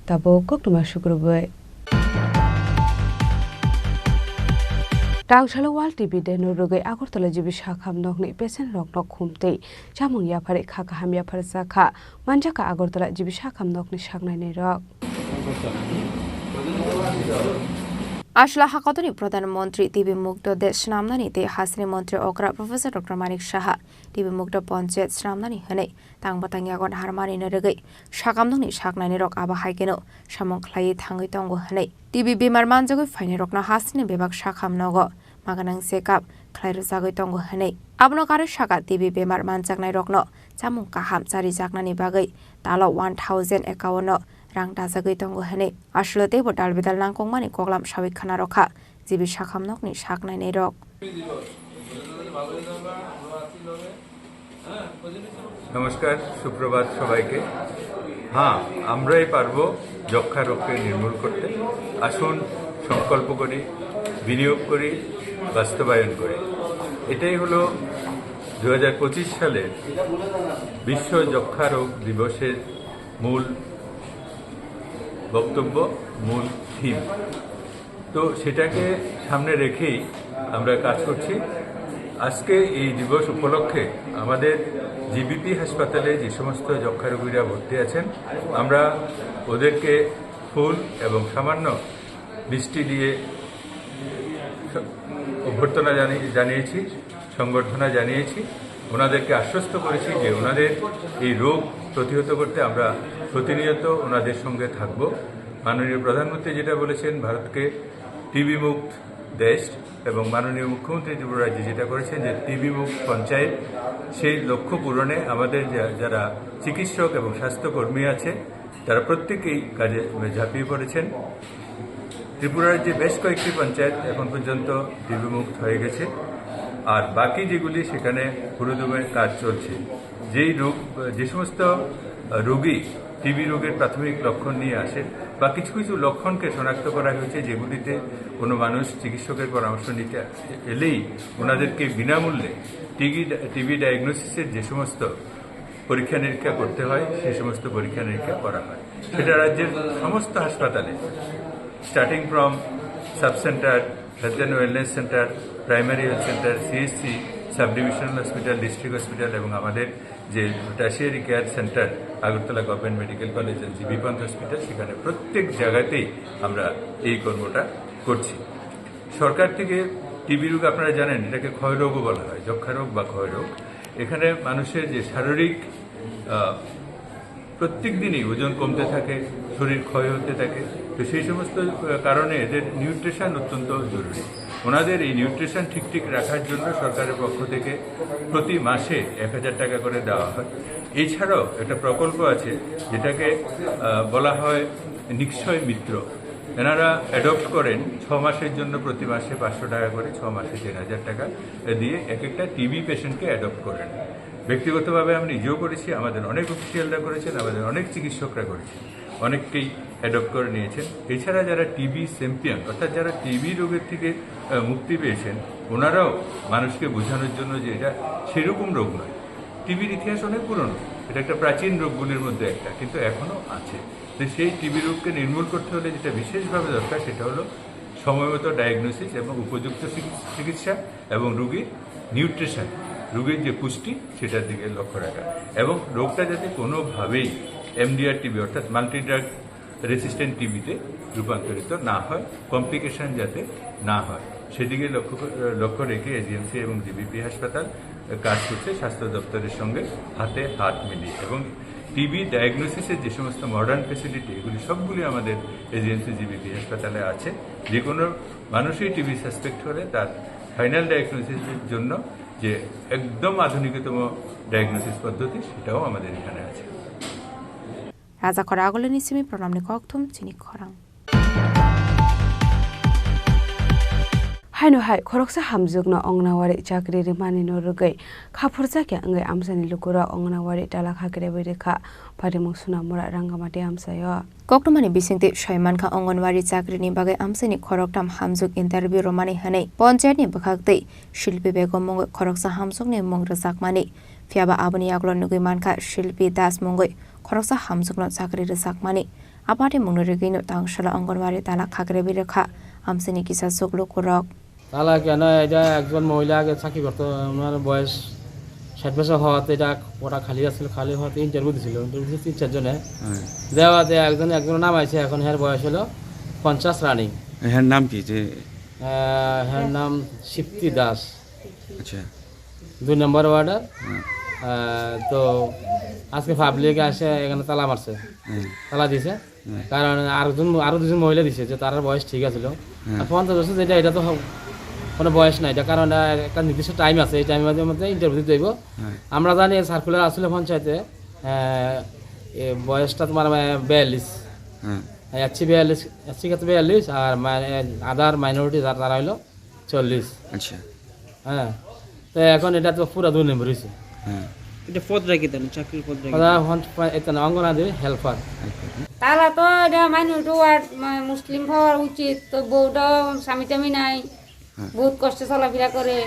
Tabuk koktwma sukrubwi. Tangsalo World T B Day no rwgwi Agartala G B Sakham nokni patient rokno khum tei chamung yapharwi kha kaham yapharjakha, manjakha Agartala G B Sakham nokni saknainai rok. Aswla hakotoni Pradhan Mantri T B Mukto de swnamnani tei hasteni Mantri okra Professor Doctor Manik Saha T B Mukto Panchayat swnamnani hwnwi tang bwtang yago naharmani no rwgwi sakamnokni saknainai rok abo hai kheno samung khlaiwi thangwi tongo hwnwi T B bemar manjagwi phainai rokno hasteni bebak sakham nogo maganang check up khlai rwjagwi tongo hwnwi. Abono karwi saka T B bemar manjaknai rokno chamung kaham charijaknani bagwi talo one thousand account no rang dajagwi tongo hwnwi. Aswlo teibo dal bidal nangkukmani koklam sawi khna rwkha G B Sakham nokni saknainai rok. নমস্কার, সুপ্রভাত সবাইকে। হ্যাঁ, আমরাই পারবো যক্ষা রোগকে নির্মূল করতে। আসুন, সংকল্প করি, বিনিয়োগ করি, বাস্তবায়ন করি। এটাই হলো দু হাজার পঁচিশ সালের বিশ্ব যক্ষা রোগ দিবসের মূল বক্তব্য, মূল থিম। তো সেটাকে সামনে রেখেই আমরা কাজ করছি। আজকে এই দিবস উপলক্ষে আমাদের জিবিপি হাসপাতালে যে সমস্ত যক্ষা রোগীরা ভর্তি আছেন, আমরা ওদেরকে ফুল এবং সামান্য মিষ্টি দিয়ে অভ্যর্থনা জানি-, জানিয়েছি, সংবর্ধনা জানিয়েছি। ওনাদেরকে আশ্বস্ত করেছি যে ওনাদের এই রোগ প্রতিহত করতে আমরা প্রতিনিয়ত ওনাদের সঙ্গে থাকব। মাননীয় প্রধানমন্ত্রী যেটা বলেছেন, ভারতকে টিবি মুক্ত দেশ, এবং মাননীয় মুখ্যমন্ত্রী ত্রিপুরা রাজ্যে যেটা করেছেন যে টিবি মুক্ত পঞ্চায়েত, সেই লক্ষ্য পূরণে আমাদের যা-, যারা চিকিৎসক এবং স্বাস্থ্যকর্মী আছে, তারা প্রত্যেকেই কাজে ঝাঁপিয়ে পড়েছেন। ত্রিপুরা রাজ্যে বেশ কয়েকটি পঞ্চায়েত এখন পর্যন্ত টিবি মুক্ত হয়ে গেছে, আর বাকি যেগুলি, সেখানে পুরোদমে কাজ চলছে। যেই রোগ, যে সমস্ত রোগী টিবি রোগের প্রাথমিক লক্ষণ নিয়ে আসেন বা কিছু কিছু লক্ষণকে শনাক্ত করা হয়েছে, যেগুলিতে কোনো মানুষ চিকিৎসকের পরামর্শ নিতে এলেই ওনাদেরকে বিনামূল্যে টিবি, টিবি ডায়াগনোসিসের যে সমস্ত পরীক্ষা নিরীক্ষা করতে হয়, সেই সমস্ত পরীক্ষা নিরীক্ষা করা হয়। সেটা রাজ্যের সমস্ত হাসপাতালে, starting from sub center, health and wellness center, primary health center, CHC, sub divisional hospital, district hospital এবং আমাদের যে tertiary care centre, Agartala government medical college and GB Pant hospital, সেখানে প্রত্যেক জায়গাতেই আমরা এই কর্মটা করছি। সরকার থেকে টিবি রোগ, আপনারা জানেন, এটাকে ক্ষয় রোগও বলা হয়, যক্ষা রোগ বা ক্ষয় রোগ। এখানে মানুষের যে শারীরিক, আহ, প্রত্যেক দিনই ওজন কমতে থাকে, শরীর ক্ষয় হতে থাকে। তো সেই সমস্ত, আহ, কারণে এদের নিউট্রিশন অত্যন্ত জরুরি। ওনাদের এই নিউট্রিশন ঠিক ঠিক রাখার জন্য সরকারের পক্ষ থেকে প্রতি মাসে এক হাজার টাকা করে দেওয়া হয়। এছাড়াও একটা প্রকল্প আছে, যেটাকে, আহ, বলা হয় নিক্ষয় মিত্র। এনারা অ্যাডপ্ট করেন ছ মাসের জন্য, প্রতি মাসে পাঁচশো টাকা করে, ছ মাসে দেড় হাজার টাকা দিয়ে এক একটা টিবি পেশেন্টকে অ্যাডপ্ট করেন। ব্যক্তিগতভাবে আমি নিজেও করেছি, আমাদের অনেক অফিসিয়ালরা করেছেন, আমাদের অনেক চিকিৎসকরা করেছেন, অনেকেই অ্যাডপ্ট করে নিয়েছেন। এছাড়া যারা টিবি চ্যাম্পিয়ন, অর্থাৎ যারা টিবি রোগের থেকে, আহ, মুক্তি পেয়েছেন, ওনারাও মানুষকে বোঝানোর জন্য যে এটা সেরকম রোগ নয়। টিবির ইতিহাস অনেক পুরনো, এটা একটা প্রাচীন রোগগুলির মধ্যে একটা, কিন্তু এখনও আছে। তো সেই টিবি রোগকে নির্মূল করতে হলে যেটা বিশেষভাবে দরকার, সেটা হলো সময় মতো ডায়াগনোসিস এবং উপযুক্ত চিকিৎ-, চিকিৎসা এবং রোগীর নিউট্রিশন, রোগীর যে পুষ্টি, সেটার দিকে লক্ষ্য রাখা এবং রোগটা যাতে কোনোভাবেই এমডিআর টিবি, অর্থাৎ মাল্টি ড্রাগ রেসিস্ট্যান্ট টিবিতে রূপান্তরিত না হয়, কমপ্লিকেশন যাতে না হয়, সেদিকে লক্ষ্য ক-, লক্ষ্য রেখে এজিএমসি এবং জিবিপি হাসপাতাল কাজ করছে স্বাস্থ্য দপ্তরের সঙ্গে হাতে হাত মিলিয়ে। এবং টিবি ডায়াগনোসিসের যে সমস্ত মডার্ন ফেসিলিটি, এগুলি সবগুলি আমাদের এজিএমসি জিবিপি হাসপাতালে আছে। যে কোনো মানুষই টিবি সাসপেক্ট হলে তার ফাইনাল ডায়াগনোসিসের জন্য যে একদম আধুনিকতম ডায়াগনোসিস পদ্ধতি, সেটাও আমাদের এখানে আছে। Raja Khora Agulini simi program ni kokthum chini khorang. Haino hai khoroksa hamjwkno Anganwadi chakri rwmani no rwgwi khaphurjakya wngwi amchaini lukurok Anganwadi tala khakrewi rwkha. Parimung Sunamura Rangamati amchaio. Koktwmani bisingtwi soi mankha Anganwadi chakrini bagwi amchaini khoroktham hamjwk interview rwmani hwnwi ponchayatni bwkhaktwi Shilpi Begum mungwi khoroksa hamjwkni mung rwjakmani. Phiyaba aboni yagulo nugwi mankha Shilpi Das mungwi khoroksa hamjwkno chakri rwjakmani. Aphatimungno rigwino tangsalo Anganwadi tala khakrewi rwkha amchaini kisa chuklukurok. তাহলে কেন এটা একজন মহিলা আগে চাকরি করতো, ওনার বয়স ষাট বছর হওয়াতে এটা কোটা খালি আছিল, খালি হওয়াতে ইন্টারভিউ দিছিল, ইন্টারভিউ দিছিল তিন চারজনে। হ্যাঁ। দেওয়াতে একজন, একজনের নাম আইছে, এখন হের বয়স হলো পঞ্চাশ রানিং। হ্যাঁ, নাম কি? যে আহ, হের নাম সিপ্তি দাস। আচ্ছা। দুই নম্বর ওয়ার্ডের। হুম। আহ, তো আজকে পাবলিক আসে এখানে তালা মারছে। হুম। তালা দিছে। হুম। কারণ আরো জন, আরো দুজন মহিলা দিছে যে তার বয়স ঠিক আছিল। হুম। আর পঞ্চাশ বছর যেটা, এটা তো হ-, কোনো বয়স নাই, এটা কারণ এটা একটা নির্দিষ্ট টাইম আছে, এই টাইমের মধ্যে, মধ্যে ইন্টারভিউ দিতে হইব। হুম। আমরা জানি সার্কুলার আসলে পঞ্চায়েতে, আহ, এ বয়সটা তোমার, মানে, বিয়াল্লিশ। হুম। আর এসসি বিয়াল্লিশ, এসসি কত বিয়াল্লিশ, আর মানে আদার মাইনরিটি যারা, তারা হইলো চল্লিশ। আচ্ছা। হ্যাঁ, তো এখন এটা তো পুরা দুই নম্বর হয়েছে। হ্যাঁ। এটা পদ রাখি দেন, চাকরির পদ রাখি ওরা দেন। এখন পা-, এটা না, অঙ্গনাদি হেল্পার। তালা তো এটা মানুষ তো আর মা-, মুসলিম হওয়ার উচিত, তো বউটাও স্বামী টামি নাই, হ্যাঁ। বহুত কষ্টে চলাফেরা করে।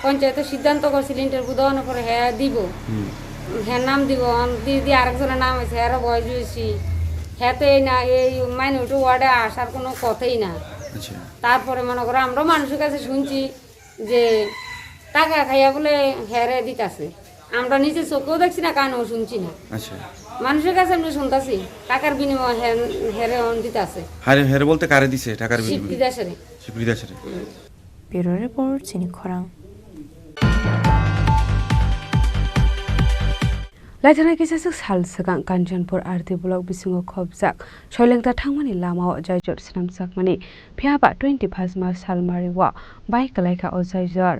পঞ্চায়েতে সিদ্ধান্ত করছিল ইন্টারভিউ দেওয়ানোর পরে হ্যাঁ দিব। হুম। হ্যাঁ, নাম দিব, দি দি আরেকজনের নাম আছে, হ্যাঁ, বয়স হয়েছি। হ্যাঁ, তো এই না, এই মাইনরিটি ওয়ার্ডে আসার কোনো কথাই না। আচ্ছা। তারপরে মনে করো, আমরা মানুষের কাছে শুনছি যে টাকা খাইয়া বলে হেরে দিতাছে। আমরা নিজে চোখেও দেখছি না, কানেও শুনছি না। আচ্ছা। মানুষের কাছে আমরা শুনতাছি, টাকার বিনিময়ে হেন-, হেরে অন দিতাছে। হারে, হেরে বলতে কারে দিছে টাকার বিনিময়ে? শিবপ্রিয়া দাসেরে। শিবপ্রিয়া দাসেরে। হুম। Bureau Report, Chini Khorang. Laithana kisa swk sal swkang Kanchanpur R D block bisingo khobjak soilengta thangmani lamao jaijor swnamjakmani, phiya ba twenty-first March salmari o bai kwlaikha o jaijor.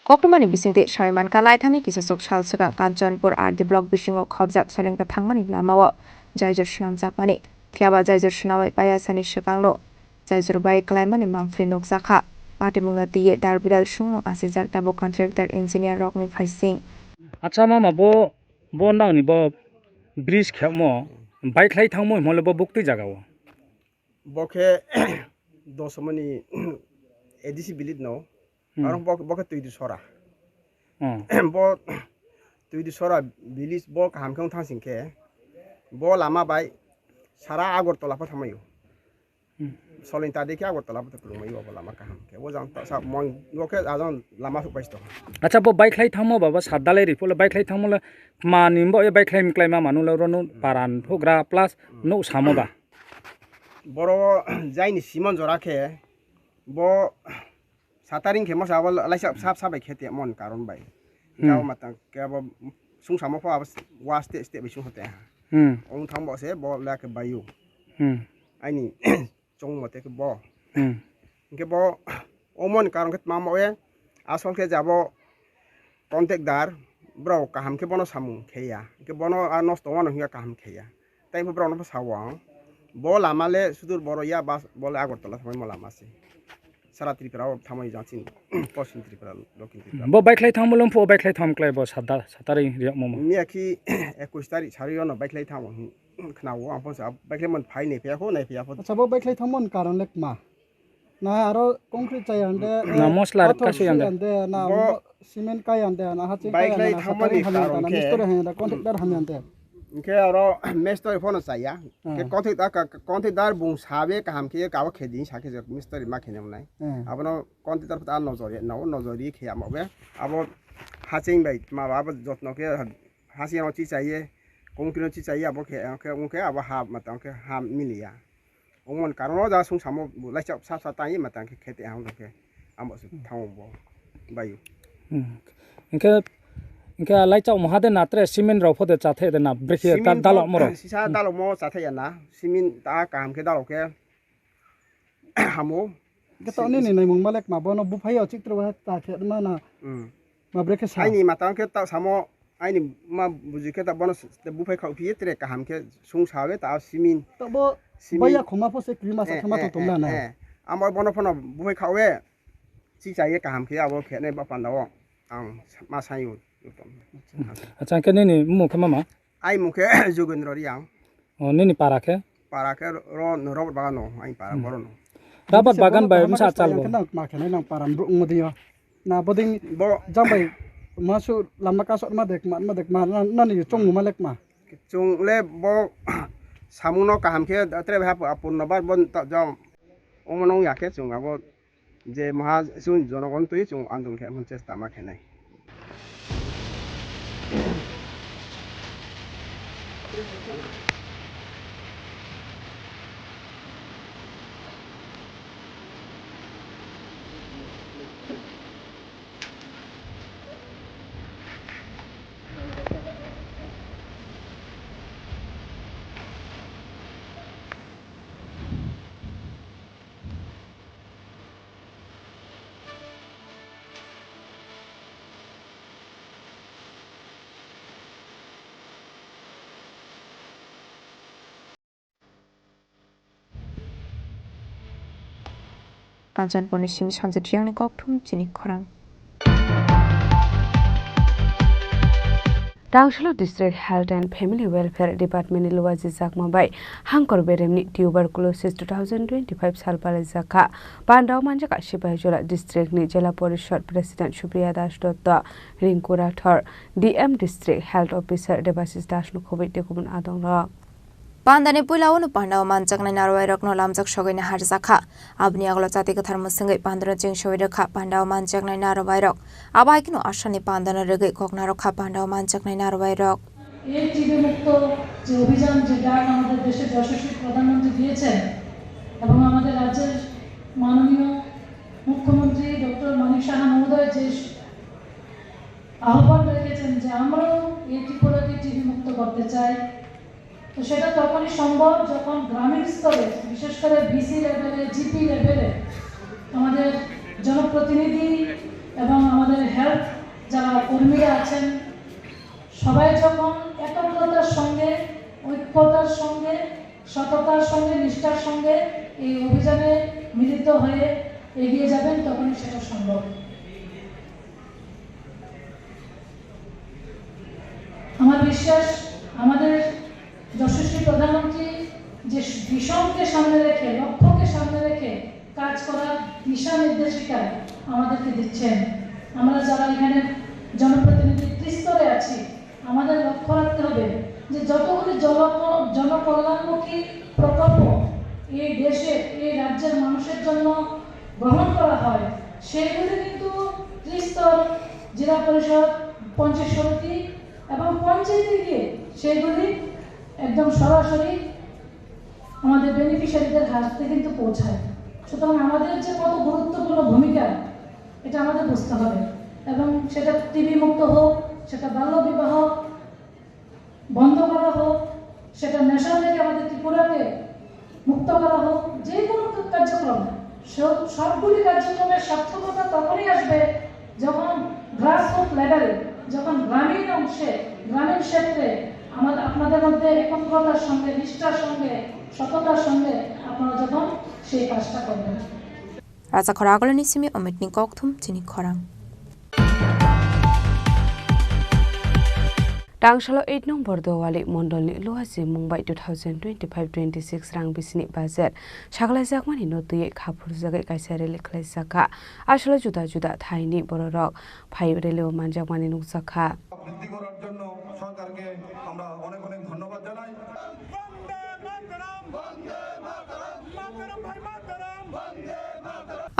Koktwmani bisingtwi saimankha, laithani kisaswk sal swkang Kanchanpur R D block bisingo khobjak soilengta thangmani lamao jaijor swnamjakmani. Phiyaba jaijor swnamwi paiya sani swkangno jaijor bai kwlaimani mangpili nukjakha. Patimungno twiwi darbidal songmung asijak tabuk contractor engineer rokni phaising. Acha mama, bo, bo nangni bo bridge khemo baikhlai thangmo himole bo buktwi jagao. Bo khe Dosomani A D C village no. Hmm. Aro bo, bo khe Twidisora. Hmm. Bo Twidisora village bo kaham khe wng thang sing khe bo lama bai sara Agartala pha thangmaio. Hmm. Solin ta de khe Agartala pha kwrwngmaio bo lama kaham khe. Bo jang ta sa mon bo khe ajang lama suk bai sto. Acha, bo baikhlai thangmo baba sadalai ripole baikhlai thangmo le mani bo e baikhlai mklai ma manu le rono Hmm. paran phugra plus Hmm. no samo ba. Boro jaini simon jora khe bo sataring khe masa abo laisa sap sap bai khe te mon karon bai. Hmm. Jao matang ke abo sung samo pho abo was te ste bai sung hote. Hmm. Ong thang bo se bo la ke bayu. Hmm. Aini chong mote ke bo. Hmm. Ke bo o mon karon khe tma mo e asol khe jabo contact dar, borok kaham khe bono samung khe ya. Hwnkhe bono a nosto wano hwnkhe kaham khe ya. Tai bo borok no sao ang. Bo lama le sudur boro ya bas bo le Agartala thangma lama se. Sara Tripura o thangma jang chini. Poschim Tripura, Dokhin Tripura. Bo baikhlai thangma lom pho baikhlai tham klai bo sada satari riyak momo. Miya khi ekush tarik sari ono baikhlai thangma khna o ang pho sa baikhlai mon phai nei phe kho nei phe pho. Acha bo baikhlai thangma ni karon le kma. Na aro concrete chai ande, Na eh, mosla pathor kasu sui ande. ande, na Bo mo-, cement kai ande, na haching kai ande, Baikhlai na thangmani satari hamya karon ande, na khe mistri hamya ande, contractor hamya ande. Hwnkhe aro mistri phono chaya. Hwnkhe Hmm. contractor ka, ka, contractor bung sabe kaham khe kabo khe din sakhe je mistri ma khe nang nai. Hmm. Abono contractor photo nojor ya, no nojor ri khe amo be. Abo haching bai ma ba abo jotno khe haching no chi chaiye, concrete no chi chaiye abo khe, khe, hwnkhe abo ha ma tang khe ha miliya. Ongmon karon o jaga sung samo bo laisa sa sa tang ma tang khe khete ang khe amo se thango bo bai. Hmm. Hwnkhe, hwnkhe laisa mo hade natre cement rok phode chathe de na brekhe ta Cement dalo bo moro. Sisa dalo mo chathe ya na cement ta kaham khe dalo khe hamo. Hwnkhe to nini naimung malek ma bono buphai o chiktra bo ta khe ma na. Hmm. Ma brekhe sa. Aini matang khe ta samo aini ma buji khe ta bono s-, buphai khao phiye tere kaham khe sung sabe ta simin. Tabo simin. Baya khoma pho se krima sa Eh, khema eh, to tumla eh, na. eh. Amo bono phono buphai khao e. Si chaiye kaham khe abo khe ne ba panda o. Ang ma sayo. Acha, hwnkhe nini mung khe mama? Ai mung khe Jogendra Riang. O, nini para khe? Para khe ro, no, Robert Bagan no, ai para Hmm. boro no. Rubber Bisi bagan bono bai kaham bwsa khe achal bo. Nang ma khe nang para bro ngodi yo. Na boding Bo jang bai masu lama kasok ma dek ma, ma dek ma, na, na ni chong ma lek ma. Chung le bo samung no kaham khe tre bai hap apun no bar bon ta jong. Omo nong ya khe chung abo je maha chung jonogon twi chung andol khe mon chesta ma khe nai. Kanchanpurni simi Sanjit Riyangni kokthum chini khorang. Tangsalo District Health and Family Welfare Department ni luajijakma bai Hangkor Beremni Tuberculosis two thousand twenty-five sal palaijakha. Pandao manjak Sipaijala District ni Jela Porishad President Supriya Das Dotto, Rinku Rathor, D M District Health Officer Debasis Das no khobwi tei kubun adongrok. Pandani puila o no pandao manjaknai narwai rokno lamjak sogwi naharjakha. Aboni agolo chati kwthar mwswngwi pandano cheng sogwi rwkha pandao manjaknai narwai rok. Abo hai kheno asani pandano rwgwi kok narwkha pandao manjaknai narwai rok. এই টিবি মুক্ত যে অভিযান, যে ডাক আমাদের দেশের যশস্বী প্রধানমন্ত্রী দিয়েছেন এবং আমাদের রাজ্যের মাননীয় মুখ্যমন্ত্রী ডক্টর মানিক সাহা মহোদয় যে আহ্বান রেখেছেন যে আমরাও এই ত্রিপুরাকে টিবি মুক্ত করতে চাই, তো সেটা তখনই সম্ভব যখন গ্রামীণ স্তরে, বিশেষ করে ভিসি লেভেলে, জিপি লেভেলে আমাদের জনপ্রতিনিধি এবং আমাদের হেলথ যারা কর্মীরা আছেন, সবাই যখন একাগ্রতার সঙ্গে, ঐক্যতার সঙ্গে, সততার সঙ্গে, নিষ্ঠার সঙ্গে এই অভিযানে মিলিত হয়ে এগিয়ে যাবেন, তখনই সেটা সম্ভব। আমার বিশ্বাস, আমাদের যশস্বী প্রধানমন্ত্রী যে ভিশনকে সামনে রেখে, লক্ষ্যকে সামনে রেখে কাজ করার দিশা নির্দেশিকা আমাদেরকে দিচ্ছেন। আমরা যারা এখানে জনপ্রতিনিধি ত্রিস্তরে আছি, আমাদের লক্ষ্য রাখতে হবে যে যতগুলি জনক-, জনকল্যাণমুখী প্রকল্প এই দেশে, এই রাজ্যের মানুষের জন্য গ্রহণ করা হয়, সেগুলি কিন্তু ত্রিস্তর, জেলা পরিষদ, পঞ্চায়েত সমিতি এবং পঞ্চায়েতে গিয়ে সেগুলি একদম সরাসরি আমাদের বেনিফিশিয়ারিদের হাতে কিন্তু পৌঁছায়। সুতরাং আমাদের যে কত গুরুত্বপূর্ণ ভূমিকা, এটা আমাদের বুঝতে হবে। এবং সেটা টিবি মুক্ত হোক, সেটা বাল্য বিবাহ বন্ধ করা হোক, সেটা নেশা থেকে আমাদের ত্রিপুরাকে মুক্ত করা হোক, যে কোনো কার্যক্রম, সব, সবগুলি কার্যক্রমের সার্থকতা তখনই আসবে যখন গ্রাসরুট লেভেলে, যখন গ্রামীণ অংশে, গ্রামীণ ক্ষেত্রে আমাদের, আপনাদের মধ্যে একগ্রতার সঙ্গে, নিষ্ঠার সঙ্গে, সততার সঙ্গে আপনারা যখন সেই কাজটা করবেন। Rachakhor aguloni simi Omitni kokthum chini khorang. Tangsalo eight nombor Dowali mondolni luaji mungbai two thousand twenty-five twenty-six rang bisini budget saklaijakmani no twiwi kha phurjagwi kaisa rally khlaijakha. Aswlwi juda juda thaini bororok phai rally o manjakmani nukjakha. বৃদ্ধি করার জন্য সরকারকে আমরা অনেক অনেক ধন্যবাদ জানাই।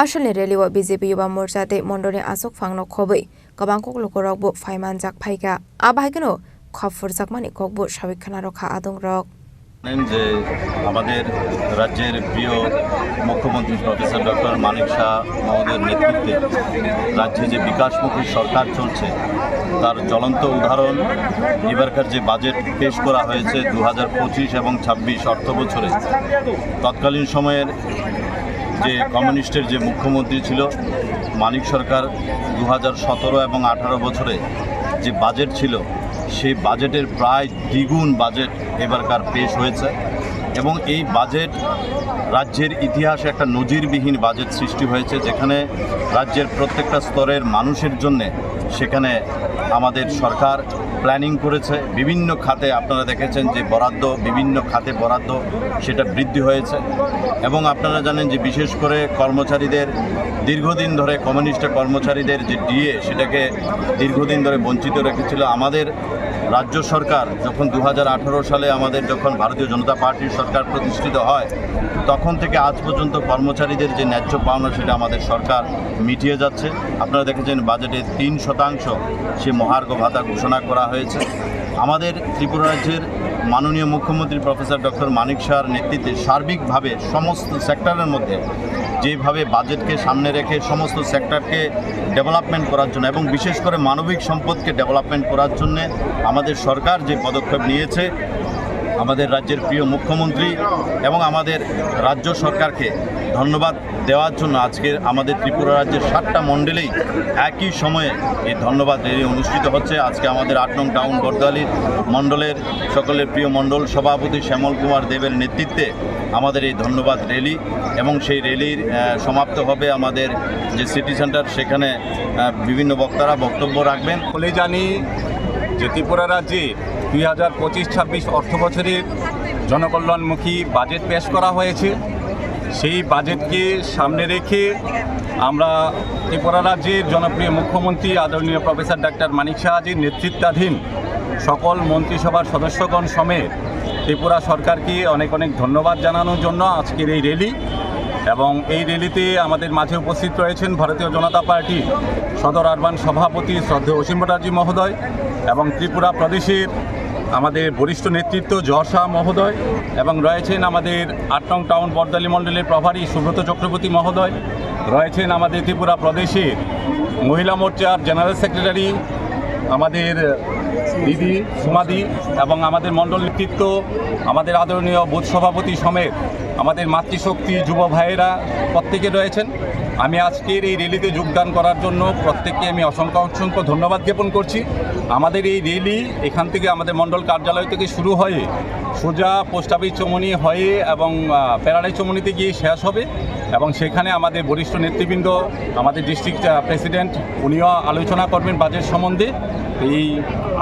Aswlni rally o B J P Yuba Morcha tei mondolni aswk phangno khobwi kwbang kok lukurokbo phai manjak phaikha. Abo hai kheno kha phurjakmani kokbo sawi khna rwkha adongrok. জানেন যে আমাদের রাজ্যের প্রিয় মুখ্যমন্ত্রী প্রফেসর ডক্টর মানিক শাহ মহোদয়ের নেতৃত্বে রাজ্যে যে বিকাশমুখী সরকার চলছে, তার জ্বলন্ত উদাহরণ এবারকার যে বাজেট পেশ করা হয়েছে দু হাজার পঁচিশ এবং ছাব্বিশ অর্থ বছরে। তৎকালীন সময়ের যে কমিউনিস্টের যে মুখ্যমন্ত্রী ছিল মানিক সরকার, দু হাজার সতেরো এবং আঠারো বছরে যে বাজেট ছিল, সেই বাজেটের প্রায় দ্বিগুণ বাজেট এবারকার পেশ হয়েছে। এবং এই বাজেট রাজ্যের ইতিহাসে একটা নজিরবিহীন বাজেট সৃষ্টি হয়েছে, যেখানে রাজ্যের প্রত্যেকটা স্তরের মানুষের জন্যে সেখানে আমাদের সরকার প্ল্যানিং করেছে বিভিন্ন খাতে। আপনারা দেখেছেন যে বরাদ্দ, বিভিন্ন খাতে বরাদ্দ সেটা বৃদ্ধি হয়েছে। এবং আপনারা জানেন যে বিশেষ করে কর্মচারীদের, দীর্ঘদিন ধরে কমিউনিস্ট কর্মচারীদের যে ডিএ, সেটাকে দীর্ঘদিন ধরে বঞ্চিত রেখেছিল। আমাদের রাজ্য সরকার যখন দু হাজার আঠারো সালে আমাদের যখন ভারতীয় জনতা পার্টির সরকার প্রতিষ্ঠিত হয়, তখন থেকে আজ পর্যন্ত কর্মচারীদের যে ন্যায্য পাওনা, সেটা আমাদের সরকার মিটিয়ে যাচ্ছে। আপনারা দেখেছেন, বাজেটে তিন শতাংশ সে মহার্ঘ ভাতা ঘোষণা করা হয়েছে। আমাদের ত্রিপুরা রাজ্যের মাননীয় মুখ্যমন্ত্রী প্রফেসর ডক্টর মানিক সাহার নেতৃত্বে সার্বিকভাবে সমস্ত সেক্টরের মধ্যে যেভাবে বাজেটকে সামনে রেখে সমস্ত সেক্টরকে ডেভেলপমেন্ট করার জন্য এবং বিশেষ করে মানবিক সম্পদকে ডেভেলপমেন্ট করার জন্য আমাদের সরকার যে পদক্ষেপ নিয়েছে, আমাদের রাজ্যের প্রিয় মুখ্যমন্ত্রী এবং আমাদের রাজ্য সরকারকে ধন্যবাদ দেওয়ার জন্য আজকে আমাদের ত্রিপুরা রাজ্যের সাতটা মণ্ডলেই একই সময়ে এই ধন্যবাদ র্যালি অনুষ্ঠিত হচ্ছে। আজকে আমাদের আট নং টাউন বর্দালি মণ্ডলের সকলের প্রিয় মণ্ডল সভাপতি শ্যামল কুমার দেবের নেতৃত্বে আমাদের এই ধন্যবাদ র্যালি এবং সেই র্যালির, আহ, সমাপ্ত হবে আমাদের যে সিটি সেন্টার, সেখানে, আহ, বিভিন্ন বক্তারা বক্তব্য রাখবেন। সকলেই জানি যে ত্রিপুরা রাজ্যে দুই হাজার পঁচিশ ছাব্বিশ অর্থ বছরের জনকল্যাণমুখী বাজেট পেশ করা হয়েছে। সেই বাজেটকে সামনে রেখে আমরা ত্রিপুরা রাজ্যের জনপ্রিয় মুখ্যমন্ত্রী আদরণীয় প্রফেসর ডাক্তার মানিক সাহাজির নেতৃত্বাধীন সকল মন্ত্রিসভার সদস্যগণ সমেত ত্রিপুরা সরকারকে অনেক অনেক ধন্যবাদ জানানোর জন্য আজকের এই র্যালি। এবং এই র্যালিতে আমাদের মাঝে উপস্থিত রয়েছেন ভারতীয় জনতা পার্টি সদর আরবান সভাপতি শ্রদ্ধেয় অসীম ব্যানার্জি মহোদয় এবং ত্রিপুরা প্রদেশের আমাদের বরিষ্ঠ নেতৃত্ব জহর শাহ মহোদয় এবং রয়েছেন আমাদের আট নং টাউন বর্দালি মণ্ডলের প্রভারী সুব্রত চক্রবর্তী মহোদয়, রয়েছেন আমাদের ত্রিপুরা প্রদেশের মহিলা মোর্চার জেনারেল সেক্রেটারি আমাদের দিদি সুমাদি এবং আমাদের মণ্ডল নেতৃত্ব, আমাদের আদরণীয় বুথ সভাপতি সমেত আমাদের মাতৃশক্তি যুব ভাইয়েরা প্রত্যেকে রয়েছেন। আমি আজকের এই র্যালিতে যোগদান করার জন্য প্রত্যেককে আমি অসংখ্য অসংখ্য ধন্যবাদ জ্ঞাপন করছি। আমাদের এই র্যালি এখান থেকে আমাদের মণ্ডল কার্যালয় থেকে শুরু হয়ে সোজা পোস্ট অফিস চৌমুহনী হয়ে এবং, আহ, প্যারাডাইস চৌমুহনীতে গিয়ে শেষ হবে এবং সেখানে আমাদের বরিষ্ঠ নেতৃবৃন্দ, আমাদের ডিস্ট্রিক্ট, আহ, প্রেসিডেন্ট, উনিও আলোচনা করবেন বাজেট সম্বন্ধে। এই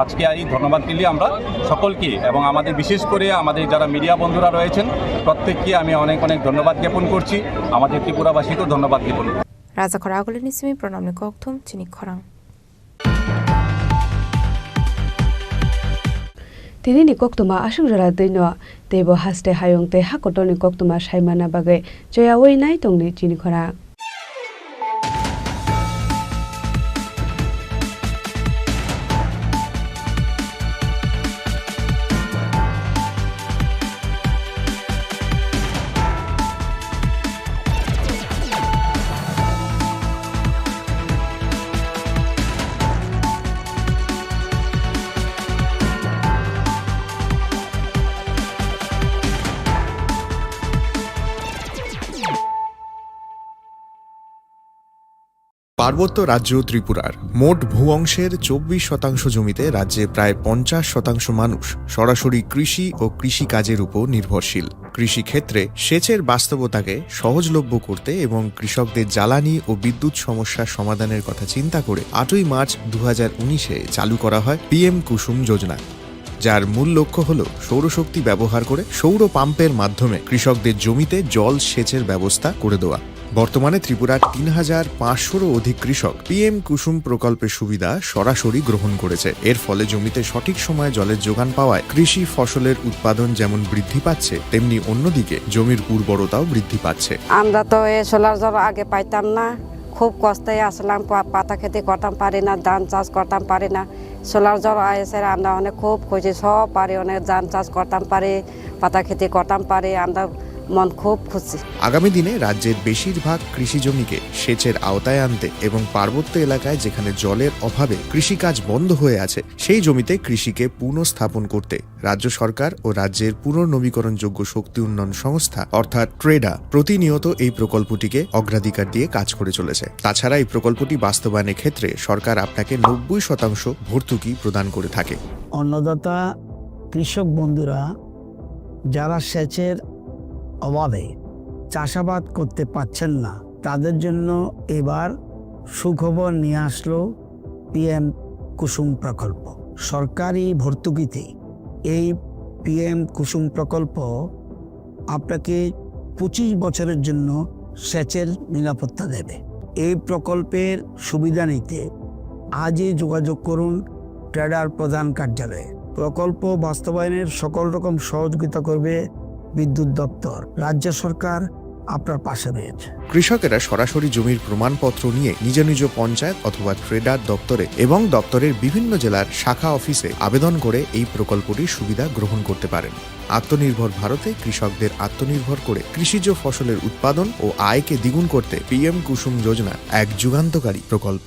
আজকে এই ধন্যবাদ দিলে আমরা সকলকে এবং আমাদের বিশেষ করে আমাদের যারা মিডিয়া বন্ধুরা রয়েছেন প্রত্যেককে আমি অনেক অনেক ধন্যবাদ জ্ঞাপন করছি, আমাদের ত্রিপুরাবাসীকেও ধন্যবাদ জ্ঞাপন করছি। Rajakhor agulini simi pranamni kokthum chini khorang. Tinini koktwma aswk jora twino, teibo haste hayung tei hakotorni koktwma saimana bagwi choyaui nai tongdi chini khorang. পার্বত্য রাজ্য ত্রিপুরার মোট ভূ অংশের চব্বিশ শতাংশ জমিতে রাজ্যে প্রায় পঞ্চাশ শতাংশ মানুষ সরাসরি কৃষি ও কৃষিকাজের উপর নির্ভরশীল। কৃষিক্ষেত্রে সেচের বাস্তবতাকে সহজলভ্য করতে এবং কৃষকদের জ্বালানি ও বিদ্যুৎ সমস্যা সমাধানের কথা চিন্তা করে আটই মার্চ দু হাজার উনিশে চালু করা হয় পিএম কুসুম যোজনা, যার মূল লক্ষ্য হল সৌরশক্তি ব্যবহার করে সৌর পাম্পের মাধ্যমে কৃষকদের জমিতে জল সেচের ব্যবস্থা করে দেওয়া। বর্তমানে ত্রিপুরার তিন হাজার পাঁচশোরও অধিক কৃষক পিএম কুসুম প্রকল্পের সুবিধা সরাসরি গ্রহণ করেছে। এর ফলে জমিতে সঠিক সময়ে জলের যোগান পাওয়ায় কৃষি ফসলের উৎপাদন যেমন বৃদ্ধি পাচ্ছে, তেমনি অন্যদিকে জমির উর্বরতাও বৃদ্ধি পাচ্ছে। আমরা তো এই সোলার জল আগে পাইতাম না, খুব কষ্টে আসলাম, পা-, পাতা খেতে করতাম পারি না, ধান চাষ করতাম পারি না। সোলার জল আইসে আমরা অনেক খুব খুশি, সব পারি, অনেক ধান চাষ করতাম পারি, পাতা খেতে করতাম পারি, আমরা মন খুব খুশি। আগামী দিনে রাজ্যের বেশিরভাগ কৃষি জমিকে সেচের আওতায় আনতে এবং পার্বত্য এলাকায় যেখানে জলের অভাবে কৃষিকাজ বন্ধ হয়ে আছে, সেই জমিতে কৃষিকে পুনঃস্থাপন করতে রাজ্য সরকার ও রাজ্যের পুনর্নবীকরণযোগ্য শক্তি উন্নয়ন সংস্থা অর্থাৎ ট্রেডা প্রতিনিয়ত এই প্রকল্পটিকে অগ্রাধিকার দিয়ে কাজ করে চলেছে। তাছাড়া এই প্রকল্পটি বাস্তবায়নের ক্ষেত্রে সরকার আপনাকে নব্বই শতাংশ ভর্তুকি প্রদান করে থাকে। অন্নদাতা কৃষক বন্ধুরা যারা সেচের অভাবে চাষাবাদ করতে পারছেন না, তাদের জন্য এবার সুখবর নিয়ে আসলো পিএম কুসুম প্রকল্প। সরকারি ভর্তুকিতে এই পিএম কুসুম প্রকল্প আপনাকে পঁচিশ বছরের জন্য সেচের নিরাপত্তা দেবে। এই প্রকল্পের সুবিধা নিতে আজই যোগাযোগ করুন ট্রেডার প্রধান কার্যালয়ে। প্রকল্প বাস্তবায়নের সকল রকম সহযোগিতা করবে বিদ্যুৎ দপ্তর। রাজ্য সরকার আপনার পাশে রয়েছে। কৃষকেরা সরাসরি জমির প্রমাণপত্র নিয়ে নিজ নিজ পঞ্চায়েত অথবা ট্রেডার দপ্তরে এবং দপ্তরের বিভিন্ন জেলার শাখা অফিসে আবেদন করে এই প্রকল্পটির সুবিধা গ্রহণ করতে পারেন। আত্মনির্ভর ভারতে কৃষকদের আত্মনির্ভর করে কৃষিজ ফসলের উৎপাদন ও আয়কে দ্বিগুণ করতে পিএম কুসুম যোজনা এক যুগান্তকারী প্রকল্প।